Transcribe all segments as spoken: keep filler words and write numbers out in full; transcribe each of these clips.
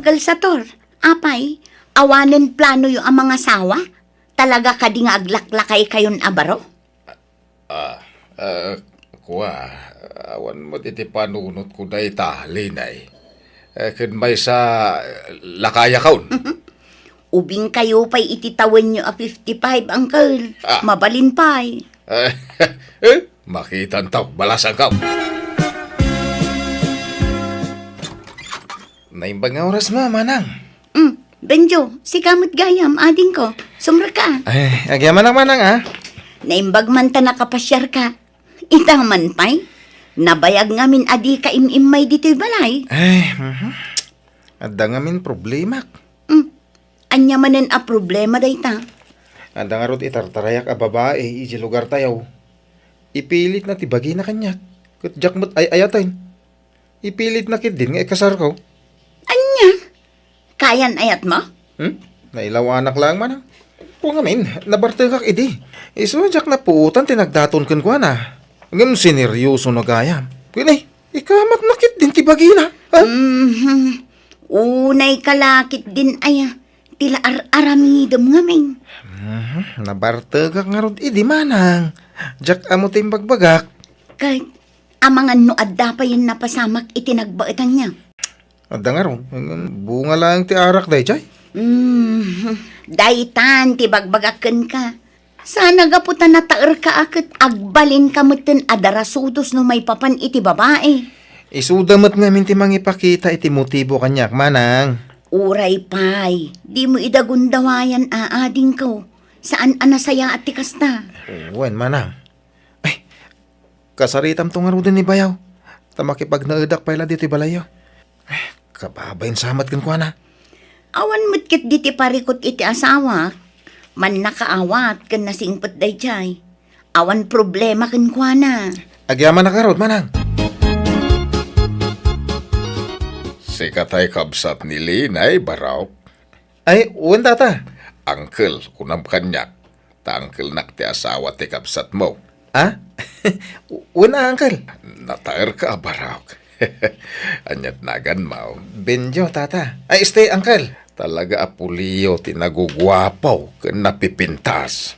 Kel Sator, apay, awanen planoyo a mangasawa? Talaga kadi nga aglaklakaykayon a baro? Ah, ah, kua, awan met iti panunotko dayta, Linay. Eh, ken maysa, lakayakon. Ubingkayo pay iti tawenyo a fifty-five, uncle. Ah. Mabalin pay. Eh, eh, makitanto, balasangko. Naimbag nga oras mo, manang. Mm, Benjo, sika met gayam, adingko. Sumrekka. Ay, agyamanak, manang, ah. Naimbag man ta nakapasiarka. Ita man pay, nabayag ngamin a dika im-immay ditoy balay. Ay, mhm. Adda ngamin problemak. Mm. Ania manen a problema dayta? Adda ngarud itartarayak a babai idiay lugartayo. Ipilitna ti bagina kaniak, ket diak met ay-ayaten. Ipilitna ketdin nga ikasarko. Ania? Kayan-ayatmo? Hmm? Nailawanak laeng, manang. Kua ngamin, nabartekak idi. Isu a diak napuotan ti nagdaton kenkuana. Ngem sineryoso na gayam. Ken, eh, ikamatna ketdin ti bagina. Ha? Mhm. Unayka la ketdin aya ti la ar-aramidem ngamin. Mhm. Nabartekak ngarud idi, manang. Diak ammo ti imbagbagak. Ket amangan no adda payen napasamak iti nagbaetanna. Adda ngarud, bunga laeng ti arak daydiay. Mm, daytan ti bagbagak kenka. Saan a gapu ta nataerka a ket agbalinka metten a darasudos no maipapan iti babai. Isuda met ngamin ti mangipakita iti motibo kaniak, manang. Uray pay, dimo ida gundawayan a adingko. Saan a nasayaat ti kasta. Wen, manang. Ay, kasaritamto ngaruden ni bayaw, ta makipagnaedak pay la ditoy balayyo. Ay, kababain sa met kenkuana. Awan met ketdi ti parikut iti asawak, mannakaawat ken nasingpet daydiay. Awan problema kenkuana. Agyamanak ngarud, manang. Sika tay kabsat ni Linay, Barok? Ay, wen, tata. Uncle, kunam kaniak. Ta uncle-nak ti asawa ti kabsatmo. Ah? Wen a, uncle. Nataerka a Barok. Ania't naganmo? Benjo, tata. Ay, este, uncle. Talaga a pulio ti naguguapo ken napipintas.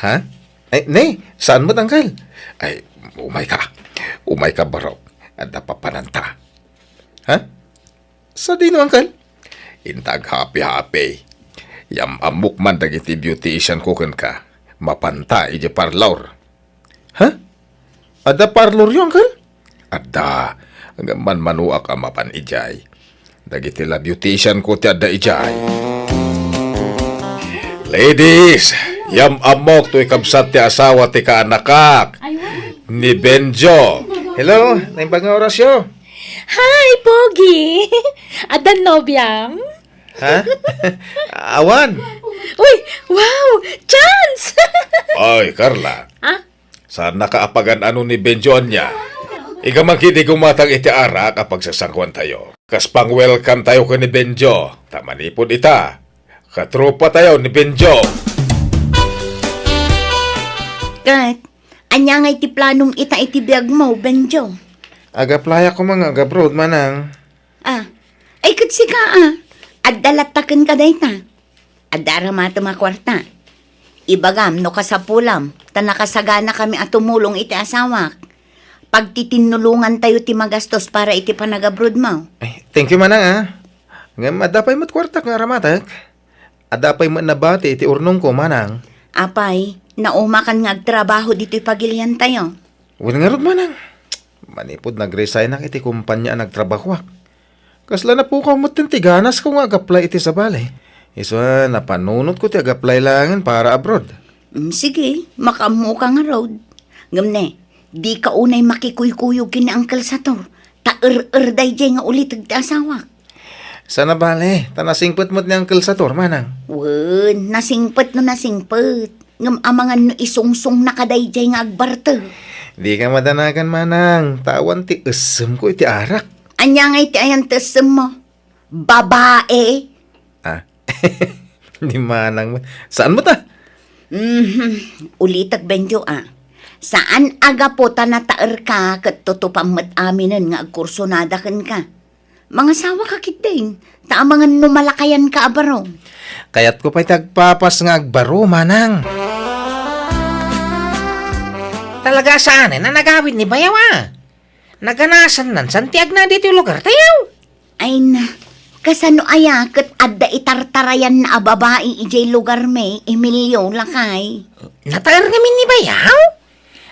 Ha? Ay, ne, saan met, uncle? Ay, umayka. Umayka, Barok. Adda papananta. Ha? Sadino, uncle? Inta aghapi-hapi. Yam-ammok man dagiti beautician ko kenka. Mapanta idiay parlor. Ha? Adda parloryo, uncle? Adda. Ngem manmanuak a mapan idiay. Dagiti la beautician ko ti adda idiay. Ladies, yam-ammok toy kabsat ti asawa ti kaanakak, ni Benjo. Hello, naimbag nga orasyo? Hi, Pogi! Addan nobiam? Ha? Awan. Uy, wow! Chance! Oy, Carla. Ha? Saannaka a pagan-ano ni Benjo ania? Iga man ketdi gumatang iti arak a pagsasangkuantayo. Kas pang-welcome tayo ken ni Benjo. Ta manipud ita, katropa tayo ni Benjo. Ket, ania ngay ti planom ita iti biagmo, Benjo? Ag-applyak koma nga ag-abroad, manang. Ah, ay ket sika, ah. Adda latta kenka dayta. Adda aramatem a kuarta. Ibagam no kasapulam, ta nakasaganakami a tumulong iti asawak. Pagtitinnulongantayo ti magastos para iti panagabrodmo. Ay, thank you, manang, ah. Ngem adda pay met kuartak nga aramatek. Adda pay met nabati iti urnongko, manang. Apay, naumakan nga agtrabaho ditoy pagiliantayo? Wen ngarud, manang. Manipud nag-resignak iti kompania a nagtrabahoak, kasla napukaw metten ti ganasko nga ag-apply iti sabali. Isu a napanunotko ti ag-apply laengen para abroad. Mm, sige, makaammoka ngarud. Ngem ne, dika unay makikuykuyog ken ni Uncle Sator, ta er-er daydiay nga uliteg ti asawak. Saan a bale, ta nasingpet met ni Uncle Sator, manang. Wen, nasingpet no nasingpet. Ngem amangan no isungsong na kadaydiay nga agbarteg. Dika madanagan, manang, ta awan ti essemko iti arak. Ania ngay ti ayan ti essemmo? Babae? Ah, ni manang. Saan met a? Mhm. Ulitek, Benjo, ah. Saan a gapu ta nataerka ket tutupam met aminen nga agkursonada kenka. Mangasawaka ket Ting, ta amangan no malakayanka a baro. Kayatko pay ti agpapas nga agbaro, manang. Talaga saanen a nagawid ni bayaw a. Naganasannan san ti agna ditoy lugartayo. Ay na, kasano aya ket adda itartarayanna a babai idiay lugarmi, Emilio, lakay? Nataer ngamin ni bayaw?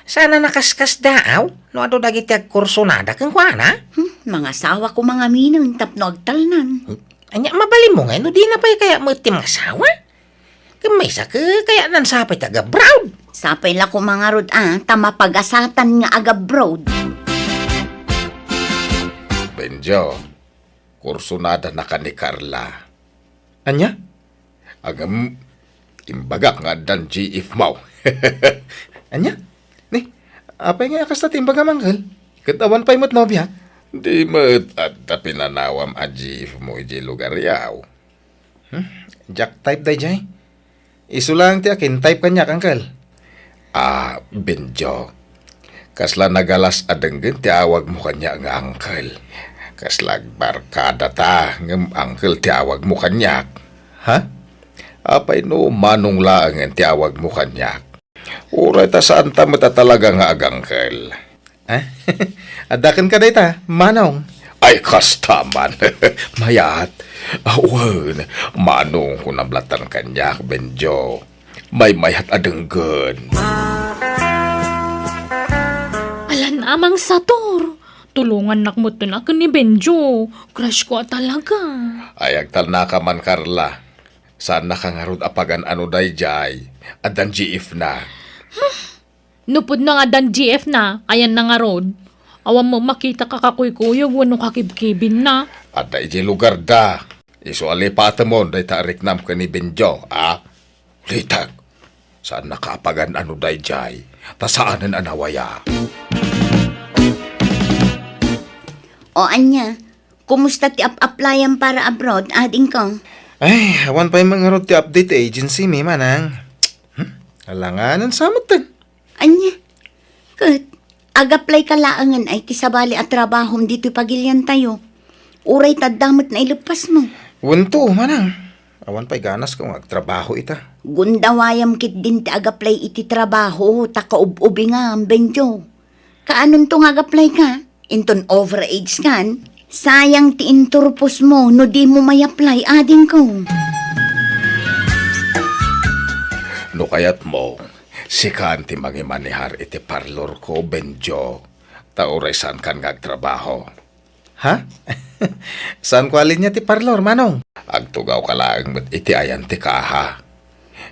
Saan a nakaskasdaaw no adu dagiti agkursunada kenkuana? Hmm, mangasawa koma ngamin tapno agtalnan. Ania, mabalinmo ngay no dina pay kayat met ti mangasawa? Ken maysa, ke, kayatnan sapay ti agabroad. Sapay la koma ngarud a, ta mapagasatan nga agabroad. Benjo, kursunada na ka ni Carla. Ania? Ngem, imbagak nga addan G F mo. Ania? Ni, apay nga kasta ti imbagam, uncle? Ket awan pay met nobiak? Di met adda pinanawam a G F mo idiay lugaryo. Hmm? Diak type daydiay. Isu laeng ti akin type kaniak, uncle. Ah, Benjo. Kasla nagalas a denggen ti awagmo kaniak nga uncle. Kasla agbarkada ta, ngem uncle ti awagmo kaniak. Ha? Apay no Manong laengen ti awagmo kaniak? Uray ta saan ta met a talaga nga agangkel. Ah? Adda kenka dayta, Manong? Ay, kasta man. Mayat. Ah, wen, Manong, kunam latan kaniak, Benjo. Maymayat a denggen. Alan, Amang Sator. Tulongannak met ken ni Benjo. Crush ko a talaga. Ay, agtalnaka man, Carla. Saannaka ngarud a pagan-ano daydiay. Addan G F na. No pudno nga addan G F na, ayanna ngarud? Awan met makita ka kakuykuyog wenno kakibkibinna. Adda idiay lugarda. Isu a lipatemon dayta a riknam ken ni Benjo, a? Litag. Saannaka a pagan-ano daydiay. Ta saanen a nawaya. O ania, kumusta ti ap-aplayam para abroad, adingko? Ay, awan pay met ngarud ti update ti agency mi, manang. Hmm? Alanganan sa metten. Ania? Ket, ag-apply ka laengen ay ti sabali a trabahom ditoy pagiliantayo. Uray ta adda met naileppasmo. Wen to, manang. Awan pay ganasko nga agtrabaho ita. Gundawayam ketdin ti ag-apply iti trabaho, ta kaub-ubingam, Benjo. Kaanonto nga ag-apply ka? Inton overage kan? Sayang ti inturposmo no dimo may-apply, adingko. No kayatmo, sikan ti mangimanehar iti parlor ko, Benjo. Ta uray saankan nga agtrabaho. Ha? Saanko a linia ti parlor, Manong? Agtugawka laeng met iti ayan ti kaha.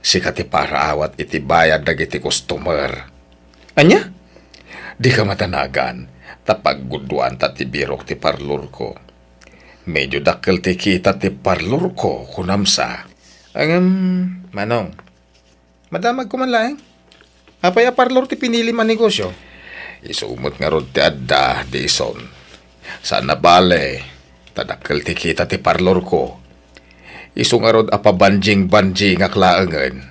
Sika ti paraawat iti bayad dagiti customer. Ania? Dika madanagan, ta paggudduanta ti birok ti parlorko. Medio dakkel ti kita ti parlorko, kunam sa. Ngem, Manong, madamagko man laeng. Apay a parlor ti pinilim a negosyo? Isu met ngarud ti adda, Dison. Saan a bale, ta dakkel ti kita ti parlorko. Isu ngarud a pabanjing-banjingak laengen.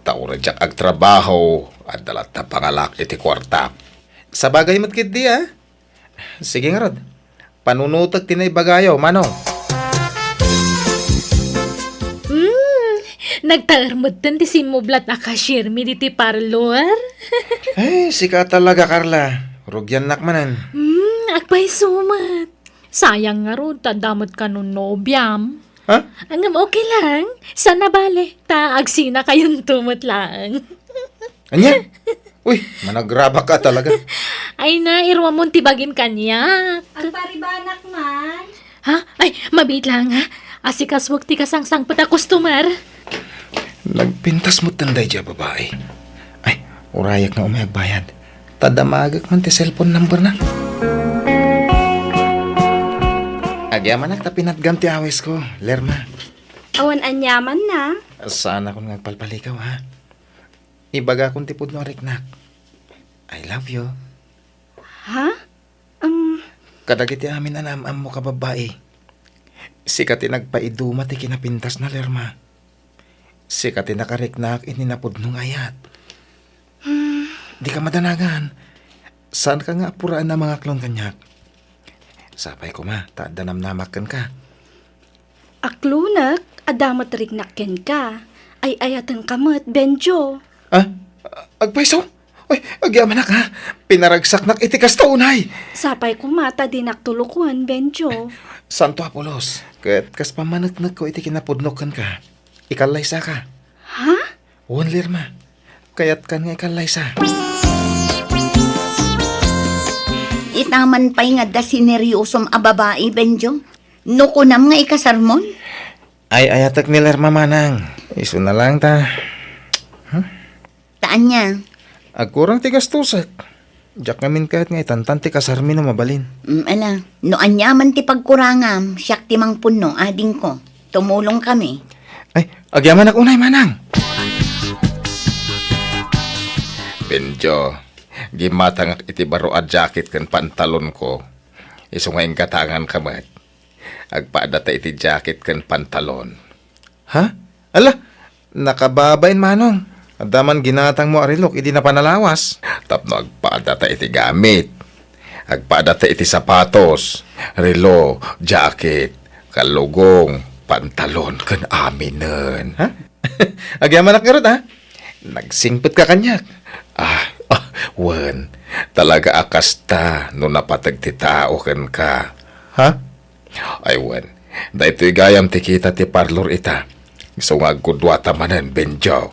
Ta uray diak agtrabaho, adda latta pangalak iti kuartak. Sabagay met ketdi, a? Sige ngarud. Panunotek ti naibagayo, Manong. Hmm, nagtaer metten ti simmublat a cashier mi ditoy parlor. Ay, sika talaga, Carla. Rugiannak manen. Hmm, agpayso met. Sayang ngarud, ta adda met kano nobiam. Ha? Ngem okay lang. Saan a bale, ta agsinakayonto met laeng. Ania? Uy, managrabak ka talaga. Ay na, iruamon ti bagim kaniak. Agparibanak man. Ha? Ay, mabiit lang, ha? Asikasuek ti kasangsangpet a customer. Nagpintas met daydiay a babai. Ay, urayak nga umay agbayad. Ta damagek man ti cellphone number na. Agyamanak ta pinatgam ti awisko, Lerma. Awan aniaman na. Saanakon nga agpalpalikaw, ha? Ibagakon ti pudno a riknak. I love you. Ha? Um, Kadagiti amin a naam-ammo ka babbai, sika ti nagpaiduma ti kinapintas na, Lerma. Sika ti nakariknak iti napudno nga ayat. Hmm. Dika madanagan. Saanka nga apuraen a mangaklon kaniak. Sapay koma, ta adda namnamak kenka. Aklonek, adda met riknak kenka. Ay-ayatenka met, Benjo. Ah, agpayso? Ay, agyamanak, ha? Pinaragsaknak iti kasta unay. Sapay koma ta dinak tulukoen, Benjo. Santo Apolos, ket kas pammaneknekko iti kinapudnok kenka, ikallaysaka. Ha? Wen, Lerma. Kayatkan nga ikallaysa. Itaman pay nga adda sineryosom a babai, Benjo. No kunam nga ikasarmon? Ay-ayatek ni Lerma, manang. Isuna laeng ta. Hmm? Ta ania? Agkurang ti gastosek. Diak ngamin kayat nga itantan ti kasarmi no mabalin. Mm, ala, no aniaman ti pagkurangam, siak ti mangpunno, adingko. Tumulongkami. Ay, agyamanak unay, manang. Benjo, gimmatangak iti baro a jacket ken pantalonko. Isu nga inggatanganka met. Agpaadata iti jacket ken pantalon. Ha? Ala, nakababain, manong. Adda man ginatangmo a relok idi napan a lawas. Tapno agpaadata iti gamit. Agpaadata iti sapatos, relo, jacket, kalugong, pantalon, ken aminen. Ha? Agyamanak ngarud, ha? Nagsingpetka kaniak. Ah, ah, wen. Talaga a kasta no napateg ti tao kenka. Ha? Ay, wen. Daytoy gayam ti kita ti parlor ita. Isu nga aggudua ta manen, Benjo.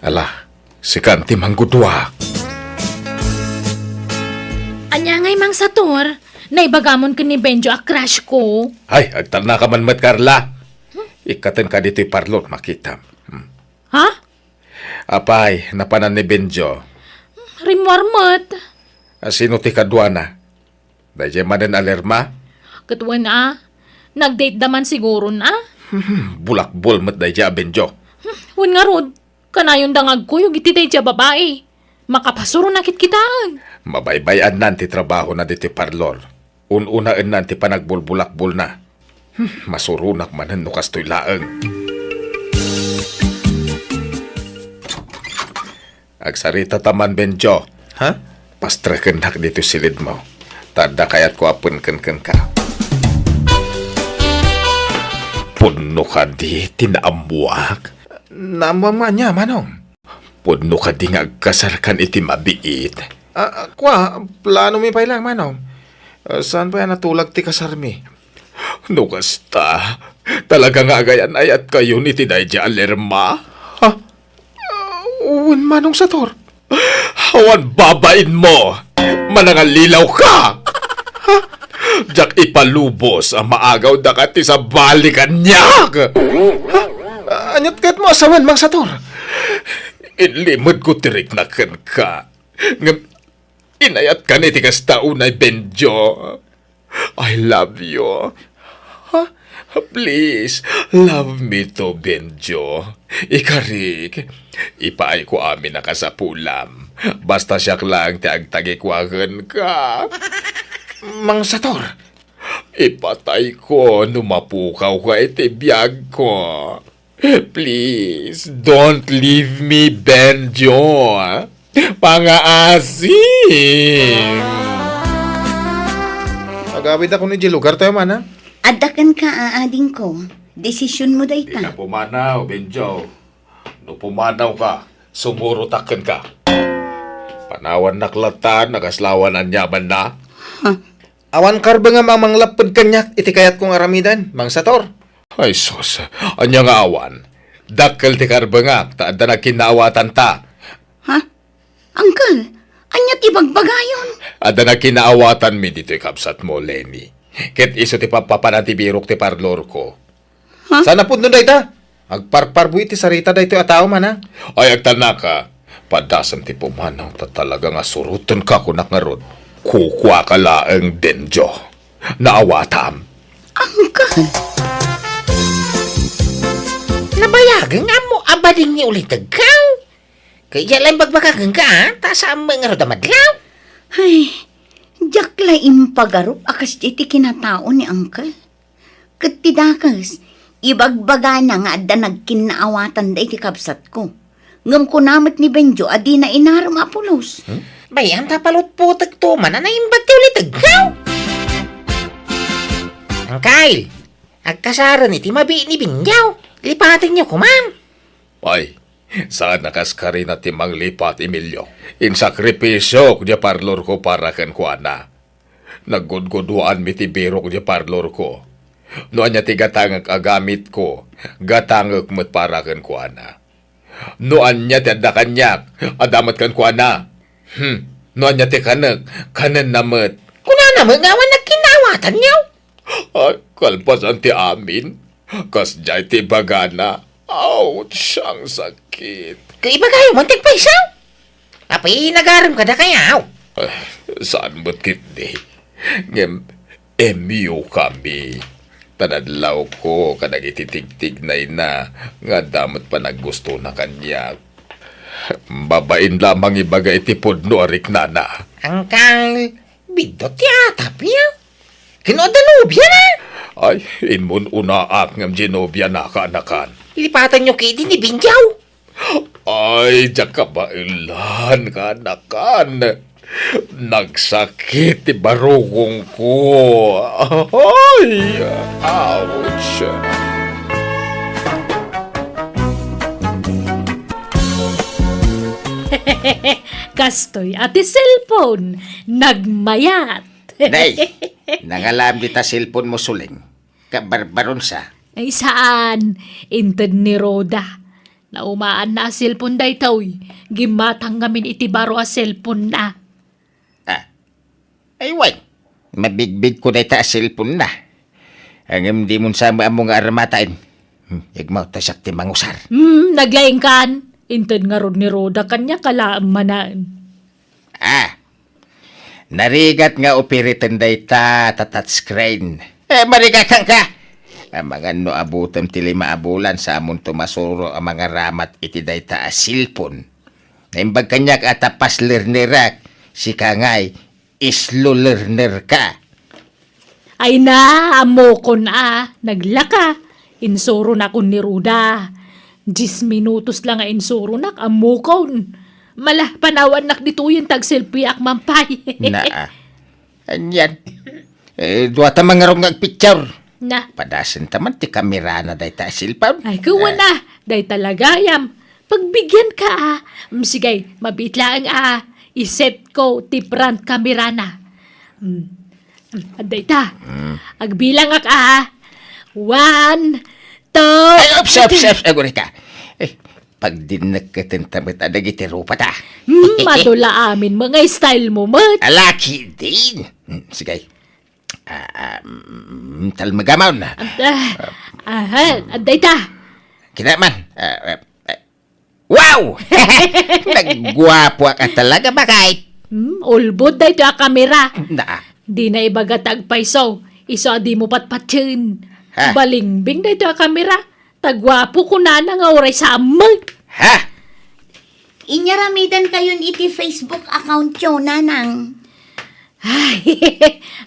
Ala, sikan ti manggudua. Ania ngay, Mang Sator? Naibagamon ken ni Benjo a crush ko. Ay, agtalnaka man met, Carla. Ikkatenka ditoy parlor, makitam. Hmm. Ha? Apay, napanan ni Benjo? Rimmuar met. A, sino ti kaduana? Daydiay manen a Lerma? Ket wen a, nag-date da man siguron a. Hmm, bulakbol met daydiay a Benjo. Hmm, wen ngarud, kanayon da nga agkuyog iti daydiay a babai. Makapasuronak kitkitaen. Mabaybay-annan ti trabahona ditoy parlor. Un-unaennan ti panagbulbulakbolna. Hmm, masuronak manen no kastoy laeng. Agsarita ta man, Benjo. Ha? Pastrekennak ditoy silidmo. Ta adda kayatko a penken kenka. Pudno kadi ti naammoak? Naammoam nga ania, manong? Pudno kadi nga agkasarkan iti mabiit? Ah, kua, planomi pay laeng, manong. Ah, saan pay a natulag ti kasarmi? No kasta, talaga nga agayan-ayatkayon iti daydiay a Lerma? Ha? Ah, wen, Manong Sator. Awan babainmo! Manangallilaw ka! Ha? Diak ipalubos a maagaw daka ti sabali kaniak! Ha? Ah, aniat kayatmo a sawen, Mang Sator? Inlimedko ti riknak kenka. Ngem inayatkan iti kasta unay, Benjo. I love you. Ha? Please, love me too, Benjo. Ikarik, ipaayko amin a kasapulam. Basta siak laeng ti agtagikua kenka. Mang Sator. Ipatayko no mapukawka iti biagko. Please, don't leave me, Benjo. Pangaasim! Agawidakon idiay lugartayo, manang. Adda kenka, adingko. Desisionmo dayta. Dika pumanaw, Benjo. No pumanawka, sumurotak kenka. Panawannak latta, nagaslawan aniamanna. Huh? Awan karbengam a manglapped kaniak iti kayatko nga aramiden, Mang Sator. Ay, sus, ania nga awan? Dakkel ti karbengak, ta adda nagkinnaawatanta. Ha? Uncle, ania ti bagbagayon? Adda nagkinnaawatanmi ditoy kabsatmo, Lenny. Ket isu ti papapanan ti birok ti parlorko. Ha? Saan a pudno dayta? Agparparbo iti sarita daytoy a tao, manang. Ay, agtalnaka. Padasem ti pumanaw ta talaga nga surotenka, kunak ngarud. Kukuaka laeng, Benjo. Naawatam. Uncle. Nabayageng ammo a bading ni ulitegkaw. Kaya laeng bagbaga kenka, a? Ta saan met ngarud a madlaw? Ay, diak la impagarup a kasdiay ti kinatao ni Uncle. Ket ti dakes, ibagbagana nga adda nagkinnaawatanda iti kabsatko. Ngem kuna met ni Benjo a dina inarem a pulos. Hmm? Bay-am ta palutpotekto man a naimbag ti ulitegkaw. Angkay, Agkasaren iti mabiit ni Bindiaw. Lipatenyo koman. Ay, saan a kas karina ti manglipat, Emilio. Insakripisiok diay parlorko para kenkuana. Naggudguduaanmi ti birok diay parlorko. No ania ti gatangek a gamitko, gatangek met para kenkuana. No ania ti adda kaniak, adda met kenkuana. Hmm, no ania ti kanek, kanenna met. Kunana met nga awan nagkinnawatanyo. Ay, kalpasan ti amin. Kasdiay ti ibagana. Ouch, ang sakit. Kay ibagayo man ti agpayso. Apay, nagarem kadakayo? Ah, saan met ketdi. Ngem, M U kami. Ta nadlawko kadagiti tigtignayna nga adda met panaggustona kaniak. Babain lamang ibaga iti pudno a riknana. Angkal, biddut ti atapyo. Ken no adda nobiana? Ay, immun-unaak ngem diay nobiana, kaanakan. Lipatanyo ketdi ni Bindiaw. Ay, diak kabaelan, kaanakan. Nagsakit ti barukongko. Ay, ouch. Kastoy a ti cellphone, nagmayat. Nay, nangalam dita cellphone mo, Suleng. Kabarbaronsa. Ay, saan. Inted ni Roda. Naumaanna a cellphone daytoy. Gimmatang ngamin iti baro a cellphone na. Ah. Ay, wen. Mabigbigko dayta a cellphone na. Ngem dimon sa maammo nga armataen. Hmm, igmaw ta siak ti mangusar. Hmm, naglaingkan. Inted ngarud ni Roda kaniak a laeng manen. Ah, narigat nga operaten dayta ta touchscreen. Eh, marigatan ka! Amangan no abutem ti lima a bulan, sa amonto masuro a mangaramat iti dayta a cellphone. Naimbag kaniak a ta fast learnerak, sika ngay, slow learner ka. Ay na, ammokon a, naglaka. Insuronakon ni Roda. Dies minutos la nga insuronak, ammokon. Mala, panawannak ditoyen ta agselfiak man pay. Naa. Anian? Eh, duata mangarong nga agpicture. Na. Padasenta man ti kamerana dayta a cellphone. Ay, kuwan a. Dayta la gayam. Pagbigianka a. Mm, sige, mabiit laeng a. Isetko ti front kamerana. Mm. Adda ita. Mm. Agbilangak a. One, two, Ay, ups, ups, three. Ups, agurika. Eh, pagdinnekketen ta met a dagiti rupa ta. Hmm, madula amin mo nga style mo met. Alaki din. Hmm, sige. Ah, ah, mm, talmagamon. Adda, aha, adda ita. Kinaman. Ah, ah, ah, Wow! Nagguapoak a talaga, bakit? Hmm, ulbod daytoy a kamera. Naa. Di na ibaga ta agpayso. Isu a di mo patpatien. Ha? Balingbing daytoy a kamera. Taguapo kunana nga uray sa ammeg. Ha? Inyaramidan kayon iti Facebook account yo, Nanang. Ay,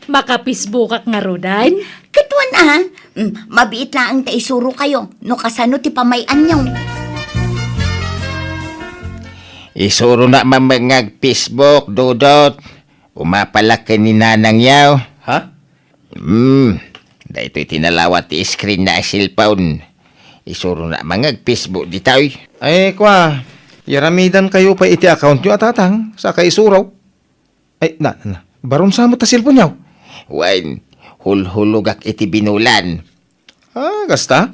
maka-Facebookak ngarudan? Katuan a, mm, mabiit laeng ta isuro kayo no kasano ti pamay-anyo. Isuro na mamangag Facebook, Dodot. Umapalak ken ni Nanang yaw. Ha? Hmm, daytoy ti nalawat ti screen na cellphone. Isuro na mangag Facebook ditoy. Ay, kwa, yaramidan kayo pa iti account nyo, a tatang, sa kaisuro. Ay, na, na, na. Baron sa mo ta cellphone yaw? Wen, hulhulogak iti binulan. Ah, kasta?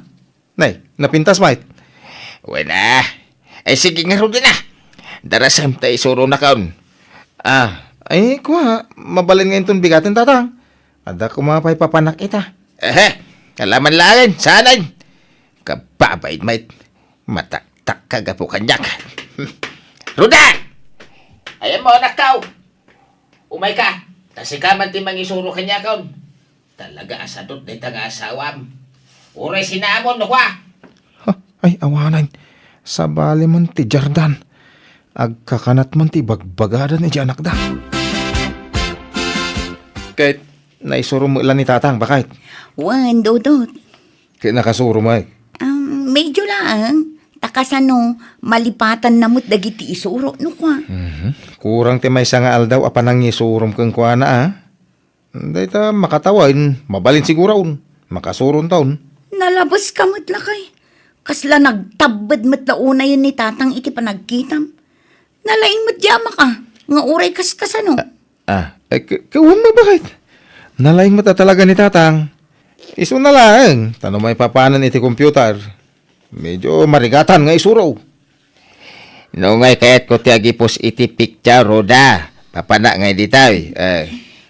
Nay, napintas, mait? Wen, ah. Ay, sige nga, Rudy na. Darasam ta isuro na kaon. Ah, ay, kwa, mabalin nga inton bigatin, tatang. Adda kumapay papanak ita. Ehe, kalaman laen, sanen? Kababain, mait. Mataktak ka gapu kanyak. Ruda! Ayan mo, anak tao. Umay ka, ta sika man ti mangisuro kaniakon. Talaga a sadot dayta nga asawam. Uray sinamon no kua. Ha? Ay, awanan. Sabali man ti Jardan. Agkakanat man ti bagbagadan iti anakda. Ket naisuro met la ni Tatang, bakit? Wen, Dodot. Ket nakasuro met. Um, medyo laeng. Ta kasano, malipatan na met dagiti isuro, no kua? Mhm. Kurang ti maysa nga aldaw a panangisurom kenkuana, a? Dayta makatawen, mabalin siguron. Makasuron taon. Nalabes ka met lakay. Kasla nagtabbed met la unayen ni Tatang iti panagkitam. Nalaing met di amak a, nga uray kaskasano. Ah, eh, k-, kawan mo, bakit? Nalaing met a talaga ni Tatang. Isu na laeng, ta no maipapanan iti computer, medyo marigatan nga isuro. No ngay kayatko ti agipus iti picture, Roda, papana ngay ditoy. Eh.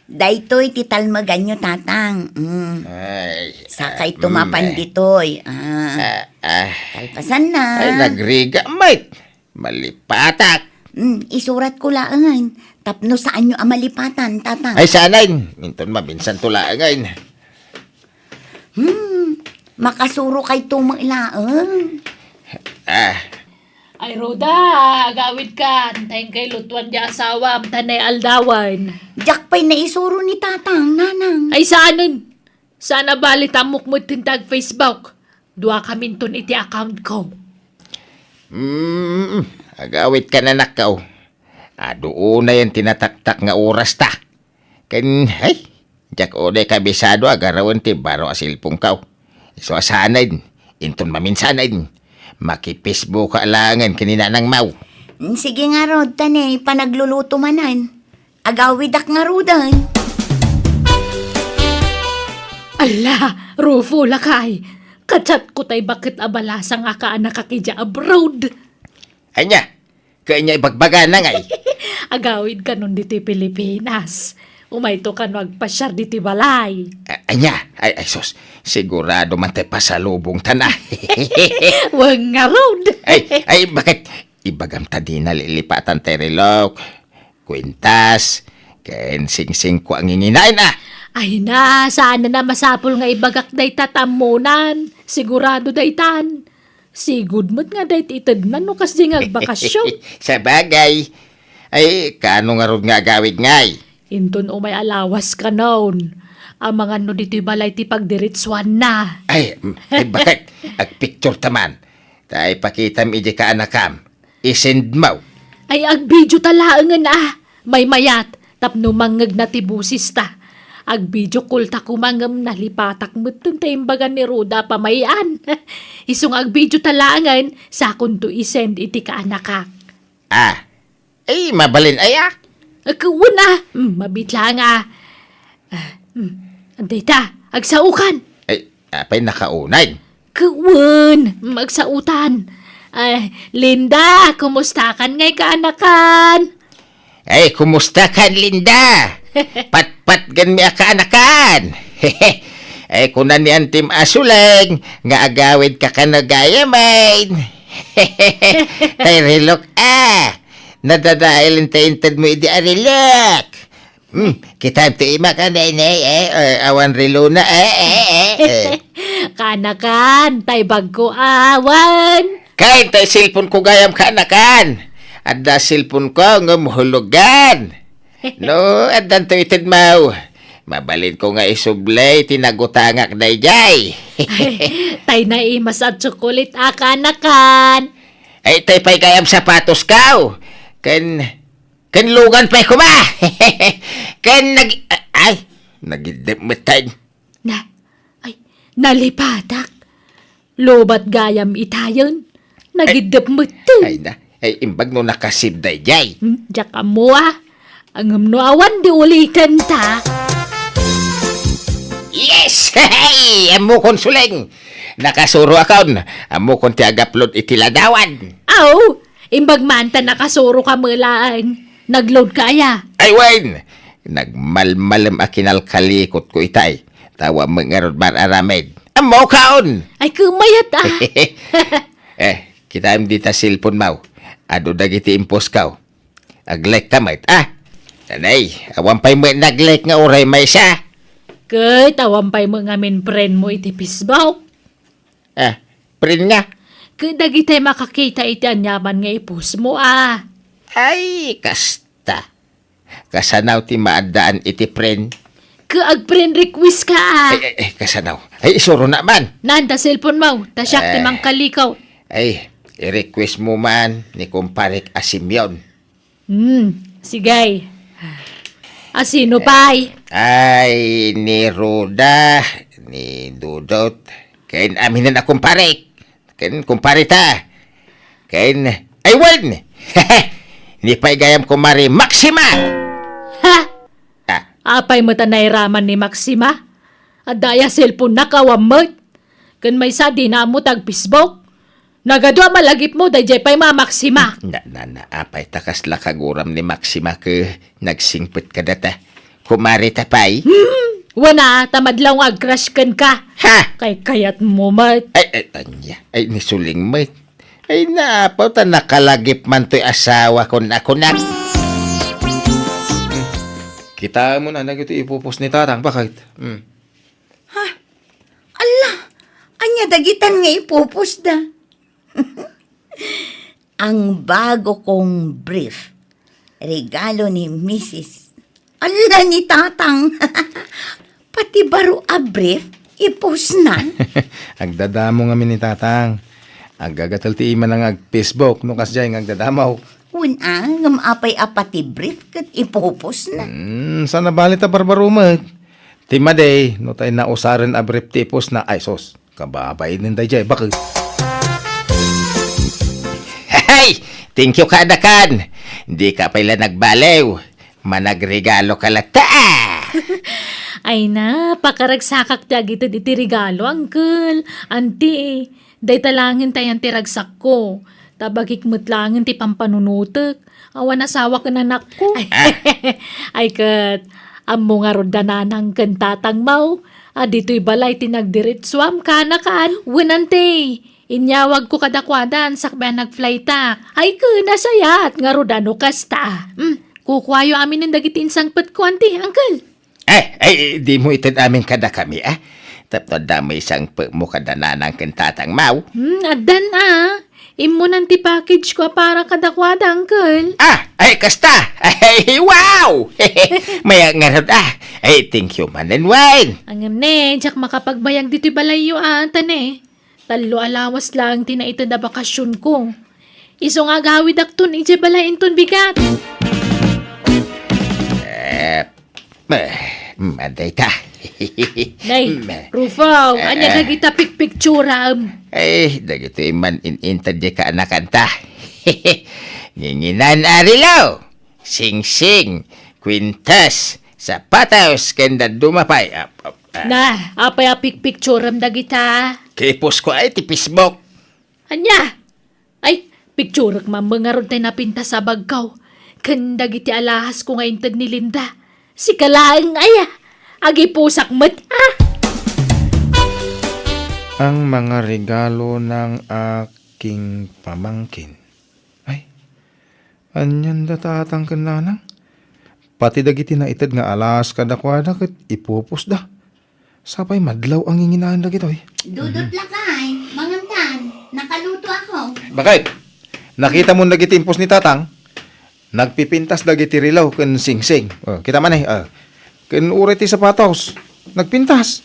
Daytoy ti talmeganyo, Tatang. Mm. Ay, sakay ah, tumapan mm, eh. Ditoy. Ah. Ah, ah. Kalpasan na. Ay, nagriga, Mike. Malipatak. Mm, isurat ko laengen. Tapno saanyo a malipatan, Tatang. Ay, sanain. Inton maminsan to laengen. Hmm, makasuro kay tumo laeng. Ah. Ay, Roda, agawid ka. Antayin kay lutuan di asawam, ta naaldawan. Diak pay naisuro ni Tatang, Nanang. Ay, saanen? Saan a bali ta ammok met ti ag-Facebook. Dua kaminton iti account ko. Hmm, agawid ka, anakko. Adu unayen ti nataktak nga oras ta. Ken, ay, diak unay kabisado a garawen ti baro a cellphone ko. Isu a sanain, inton maminsanen, maki-Facebook ka laengen ken ni Nanang Mau. Sige ngarud, ta ne, panagluluto manen. Agawidak ngaruden. Alla, Rufo, lakay. Ka-chat ko tay baket a balasa nga kaanakak idiay abroad. Ania? Ket ania ibagbagana ngay? Agawid kanon ditoy Pilipinas. Umayto kano agpasiar ditoy balay. A-, ania? Ay, ay, sus. Sigurado man tay pasalubongtana. Wen ngarud. Ay, ay, baket? Ibagam ta dina lilipatan tay relok, kuentas, ken singsingko a nginginaen a. Ay na, saan a masapul nga ibagak dayta ta ammonan. Sigurado daytan. Sigud met nga dayta itednan no kasdiay nga agbakasyon. Sabagay. Ay, kaano ngarud nga agawid ngay? Inton umay a lawas kanon, amangan no ditoy balay ti pagdiretsuanna. Ay, mm, ay, baket? Agpicture ta man. Ta ipakitam idiay kaanakam. I-send mo. Ay, agbidio ta laengen a. Maymayat, tapno mangngegna ti bosesta. Agbidio call ta koma ngem nalipatak metten ta imbagan ni Roda a pamay-an. Isu nga agbidio ta laengen, sakonto i-send iti kaanakak. Ah. Ay, mabalin aya? Ket wen a. Mm, mabiit laeng a. Ah, mm, dayta, agsaokan. Ay, apay nakaunay? Ket wen, mm, agsaotan. Ay, Linda, kumustakan ngay kaanakan? Ay, kumustakan, Linda? Patpatgenmi a kaanakan. Ay, kuna ni Antim a Suleng nga agawidka kano gayamen. Tay relok a. Nadadael ti intedmo idi a relok. Hmm, kitaem ti imak a, Nenay, eh, eh, awan relona, eh, eh, eh, eh. Kaanakan, tay bagko awan. Kaen tay cellphone ko gayam kaanakan. Adda cellphone ko ngem hulogan. No, addanto itedmo. Mabalinko nga isubli ti nagutangak daydiay. Ay, tay naimas a tsokolit a kaanakan. Ay, tay pay gayam sapatos ko. Ken Ken lugan pay koma. Ken nag-, ay, nagiddep metten. Na, ay, nalipatak. Lobat gayam itayen. Nagiddep metten. Ay, na, ay, imbag no nakasib daydiay. Hmm, diak ammo a. Ngem no awan di ulitan ta. Yes! Hey! Ammokon, Suleng. Nakasuroakon. Ammokon ti ag-upload iti ladawan. Aw, Imbag man ta nakasuroka met laeng. Nag-load ka aya? Ay, wen! Nagmalmalem a kinalkalikotko itay. Tawa met ngarud mar-aramid. Ammokon! Ay, kumayat a! Eh, kitaem dita cellphone mo. Adu dagiti impost ko. Ag-like ka met, ah? Nanay, awan pay met nag-like nga uray maysa. Ket awan pay met ngamin friend mo iti Facebook. Ah, friend nga? Ket dagitay makakita iti aniaman nga i-post mo, ah. Ay, kasta. Kasano ti maaddaan iti friend? Ket ag-friend request ka, ah. Ay, ay, ay, kasano? Ay, isuro na man. Nanda cellphone mo, ta siak ti Eh. mangkalikaw. Ay, i-request mo man ni kumparek a Simeon. Hmm, sige. A sino pay? Ay, ni Roda, ni Dudot, ken aminen a kumparek, ken kumpareta, ken, ay wen! Ni pay gayam kumare Maxima! Ha? Ah. Apay met a nairaman ni Maxima? Adda aya cellphone-na, awan met? Ken maysa, dina ammo ti ag-Facebook? Nagadu a malagipmo, daydiay pay Mama Maxima. Na, na, na, apay ta kasla kaguram ni Maxima ket nagsingpet kadata? Kumareta pay? Hmm, wen a, ta madlaw nga ag-crush kenka. Ha? Kaykayatmo met. Ay, ay, ania? Ay, ni Suling met. Ay, naapaw ta nakalagip man toy asawa kon a kunak. Kitaem na dagiti ipupos ni Tatang, bakit? Hmm. Ha? Alla, ania dagitan nga ipupos da? Ang bago kong brief, regalo ni Misis. Alla, ni Tatang. Pati baro a brief, ipusna. Agdadamo ngamin ni Tatang. Aggagatel ti imana nga ag-Facebook no kasdiay nga agdadamo. Wen a, ngem apay a pati brief ket ipupusna? Hmm, saan a bale ta barbaro met. Ti madi, no tay nausaren a brief ti ipusna, ay sus, kababainen daydiay, bakit? Hey! Thank you kadakan! Dika pay la nagbaliw. Managregalo ka latta, ah! Ay na, pakaragsakak ti agited iti regalo, Uncle. Auntie, dayta laengen ti ayan ti ragsakko. Ta bagik met laengen ti pampanunotek. Awan asawa ken anakko. Ay. Ah. Ay ket, ammo ngarud da nanang ken tatangmo a ditoy balay ti nagdiretsuam, kaanakan. Wen, Auntie, inyawagko kadakuada sakbay a nag-flightak. Ay ket, nasayaat ngarud a no kasta. Hmm, kukuayo aminen dagiti insangpetko, Auntie, Uncle. Eh, eh, dimo ited amin kadakami, ah? Tapno adda met isangpetmo kada nanang ken tatangmo. Hmm, addan, ah. Immunan ti package ko a para kadakuada, Uncle. Ah, ay, kasta! Ay, wow! Mayat ngarud, ah. Ay, thank you manen, Wayne. Ngem ne, diak makapagbayag ditoy balayyo, ah, ta ne. Tallo a lawas laeng ti naited a bakasionko. Isu nga agawidakton idiay balay inton bigat. Eh, eh, madayta. Nay, mm. Rufo, eh, ania eh. Dagita pikpikturam? Eh, dagitoy man in-inted diay kaanakanta. Nginginan a relo. Singsing, kwintas, sapatos, ken dadduma pay. Ap-, ap-, ah. Na, apay a pikpikturam dagita? Kipusko ay ti Facebook. Ania? Ay, pikturek man ngarud tay napintas a bagko. Ken dagiti alahasko nga inted ni Linda. Sika laeng aya. Agipusak met, ah! Ang mga regalo ng aking pamangkin. Ay, anian da tatang ken nanang? Pati dagiti naited nga alahas kadakuada ket ipupusda. Sapay madlaw a nginginaen dagitoy. Dudot lakay, mangankan. Nakaluto ako. Bakit? Nakita mo dagiti impos ni Tatang? Nagpipintas dagiti relo ken singsing. Oh, kita man eh. Oh. Ken uray ti sapatos. Nagpintas.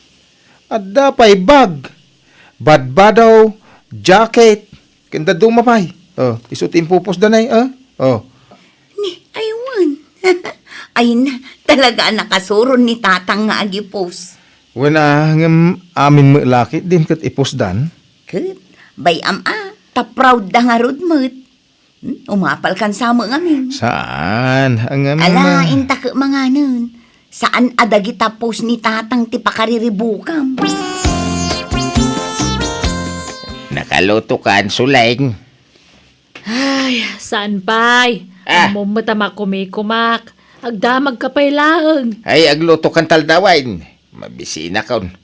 Adda pay bag, badbadaw, jacket, ken dadduma pay. Oh, isu ti impupos danay, ah? Oh. Ni, ay wen. Ay na, talaga a nakasuron ni Tatang nga agipos. Wen a, ngem amin met la ketdin ket ipusdan. Ket, bay-am a, ta proud da ngarud met. Hmm? Umapalkan sa met ngamin. Saan? Ang, um, ala, ah, inta ket manganen. Saan a dagita pos ni Tatang ti pakariribukam? Nakalutokan, Suleng? Ay, saan pay? Ah. Ammom met a makumikumak. Agdamagka pay laeng. Ay, aglutokan taldawen. Mabisinakon.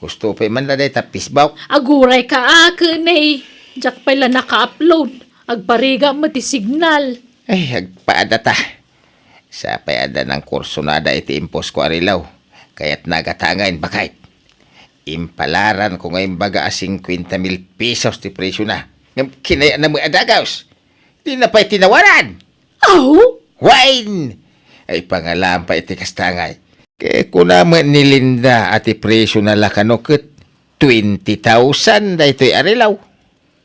Husto pay man la dayta Facebook. Aguray ka, a, ken, eh. Diak pay la naka-upload. Agparigat met ti signal. Ay, agpaadata. Sapay adda nangkursunada iti imposko a relo. Kayatna a gatangen, baket. Impalaranko nga imbaga a cincuenta mil pesos ti presiona. Ngem kinayatna met a dagus. Dina pay tinawaran. Aw? Wen! Ay, pangalaam pay iti kasta ngay. Ket kuna met ni Linda a ti presiona la kano ket twenty thousand daytoy a relo.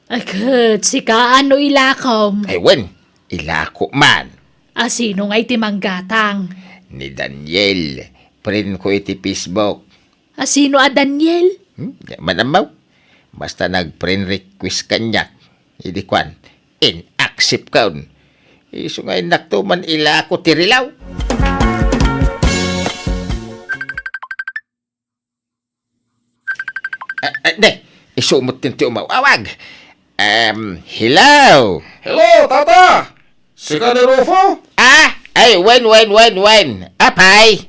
Ay, ket sika, no ilakom? Ay, wen, ilako man. A, sino ngay ti manggatang? Ni Daniel, friend ko iti Facebook. A sino a Daniel? Hmm, di man ammo. Basta nag-friend request kaniak, idi kuan, in-accept kon. Isu nga innakto man ilako ti rilaw. Ah, ah, ne, isu met ti umaw-awag. Um, hello? Hello, Tata! Sika ni Rufo? Ah, ay, wen, wen, wen, wen. Apay?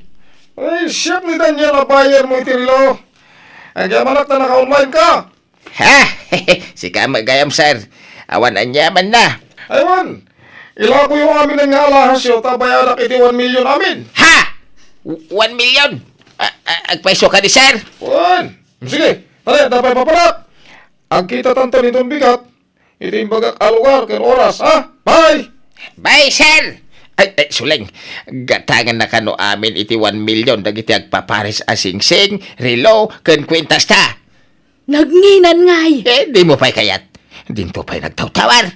Ay, siak ni Daniel a buyer mo iti relo. Agyamanak ta naka-online ka. Ha? Sika met gayam, sir. Awan aniamanna. Ay, wen. Ilakoyo amin nga alahasyo ta bayadak iti one million amin. Ha? W-, one million? A-, a-, agpayso kadi, sir? Wen. Sige, tara, adda pay papanak. Agkitatanto ni Don Bigat iti imbagak a lugar ken oras, ha? Bye! Bye, sir! Ay, ay, Suleng, gatangennaka no amin iti one million dagiti agpapares a singsing, relo, ken kuentasta. Nagnginan ngay! Eh, dimo pay kayat. Dinto pay nagtawtawar.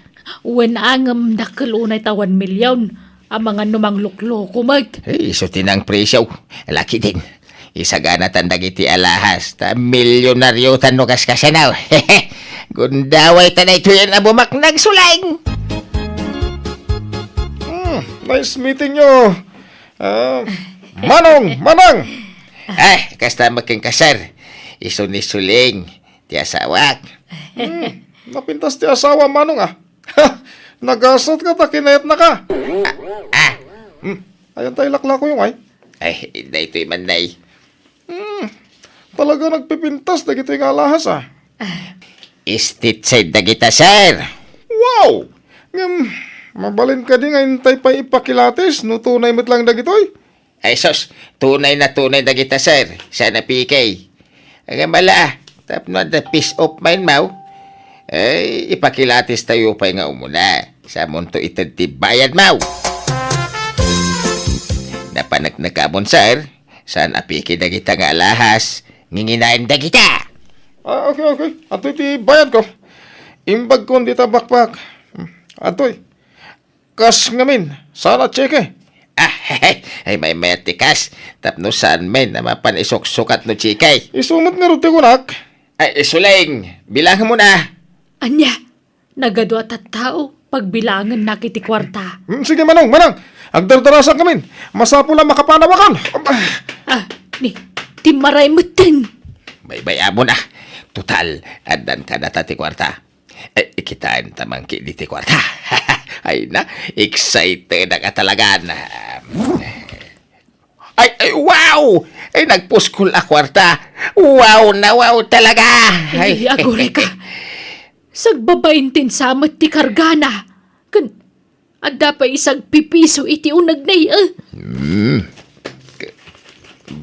Wen, ngem dakkel unay ta one million. Amangan no manglukloko met. Eh, isu ti nang presyo. Laki din. Isaganatan dagiti alahas, ta milyonariotan no kaskasanaw. Gundawayta daytoyen a bumaknag, Suleng. Hmm, nice meeting you. Ah, Manong, Manang! Ay, kasta met kenka, sir. Isu ni Suleng, ti asawak. Hmm, napintas ti asawa, Manong, ah. Nagasatka ta kinayatnaka. Ah, ah. Hmm, ayan ta ilaklakoyo, ay. Ay, daytoy man, nay. Hmm, talaga nagpipintas dagitoy nga alahas, ah. Estate side dagita, sir. Wow! Ngem, mabalin kadi nga intay pay ipakilatis no tunay met lang dagitoy? Ay, sus, tunay na tunay dagita, sir. Saan a peke. Ngem ala, tapno adda peace of mind mo, ay, ipakilatis tayo pay nga umuna. Samonto ited ti bayad mo. Napaneknekamon, sir. Saan a peke dagita nga alahas, nginginaen dagita. Ah, okay, okay. Adtoy ti bayad ko. Imbag kon dita bakbak. Hmm, adtoy. Kas ngamin, saan a tseke? Ah, ay, maymayat ti kas. Tapno saan men a mapan isuksukat no tseke. Isu met ngarud ti kunak. Ay, Suleng, bilangen mo na. Ania? Nagadu a tattao, pagbilangennak iti kuarta. Hmm, sige, Manong, Manang. Agdardarasak ngamin. Masapul a makapanawakan. Ah, ni, timmaray metten. Baybay-am mo na. Total, addan kadata ti kuarta. Eh, kitaen ta man ketdi ti kuarta. Ay na, excited ka talaga na. Ay, ay, wow! Ay, nagpuskol a kuarta. Wow na wow talaga! Ay, ay, aguray ka. Sagbabain ti insamet ti kargana. Ken adda pay isagpipiso iti uneg na, eh. Hmm.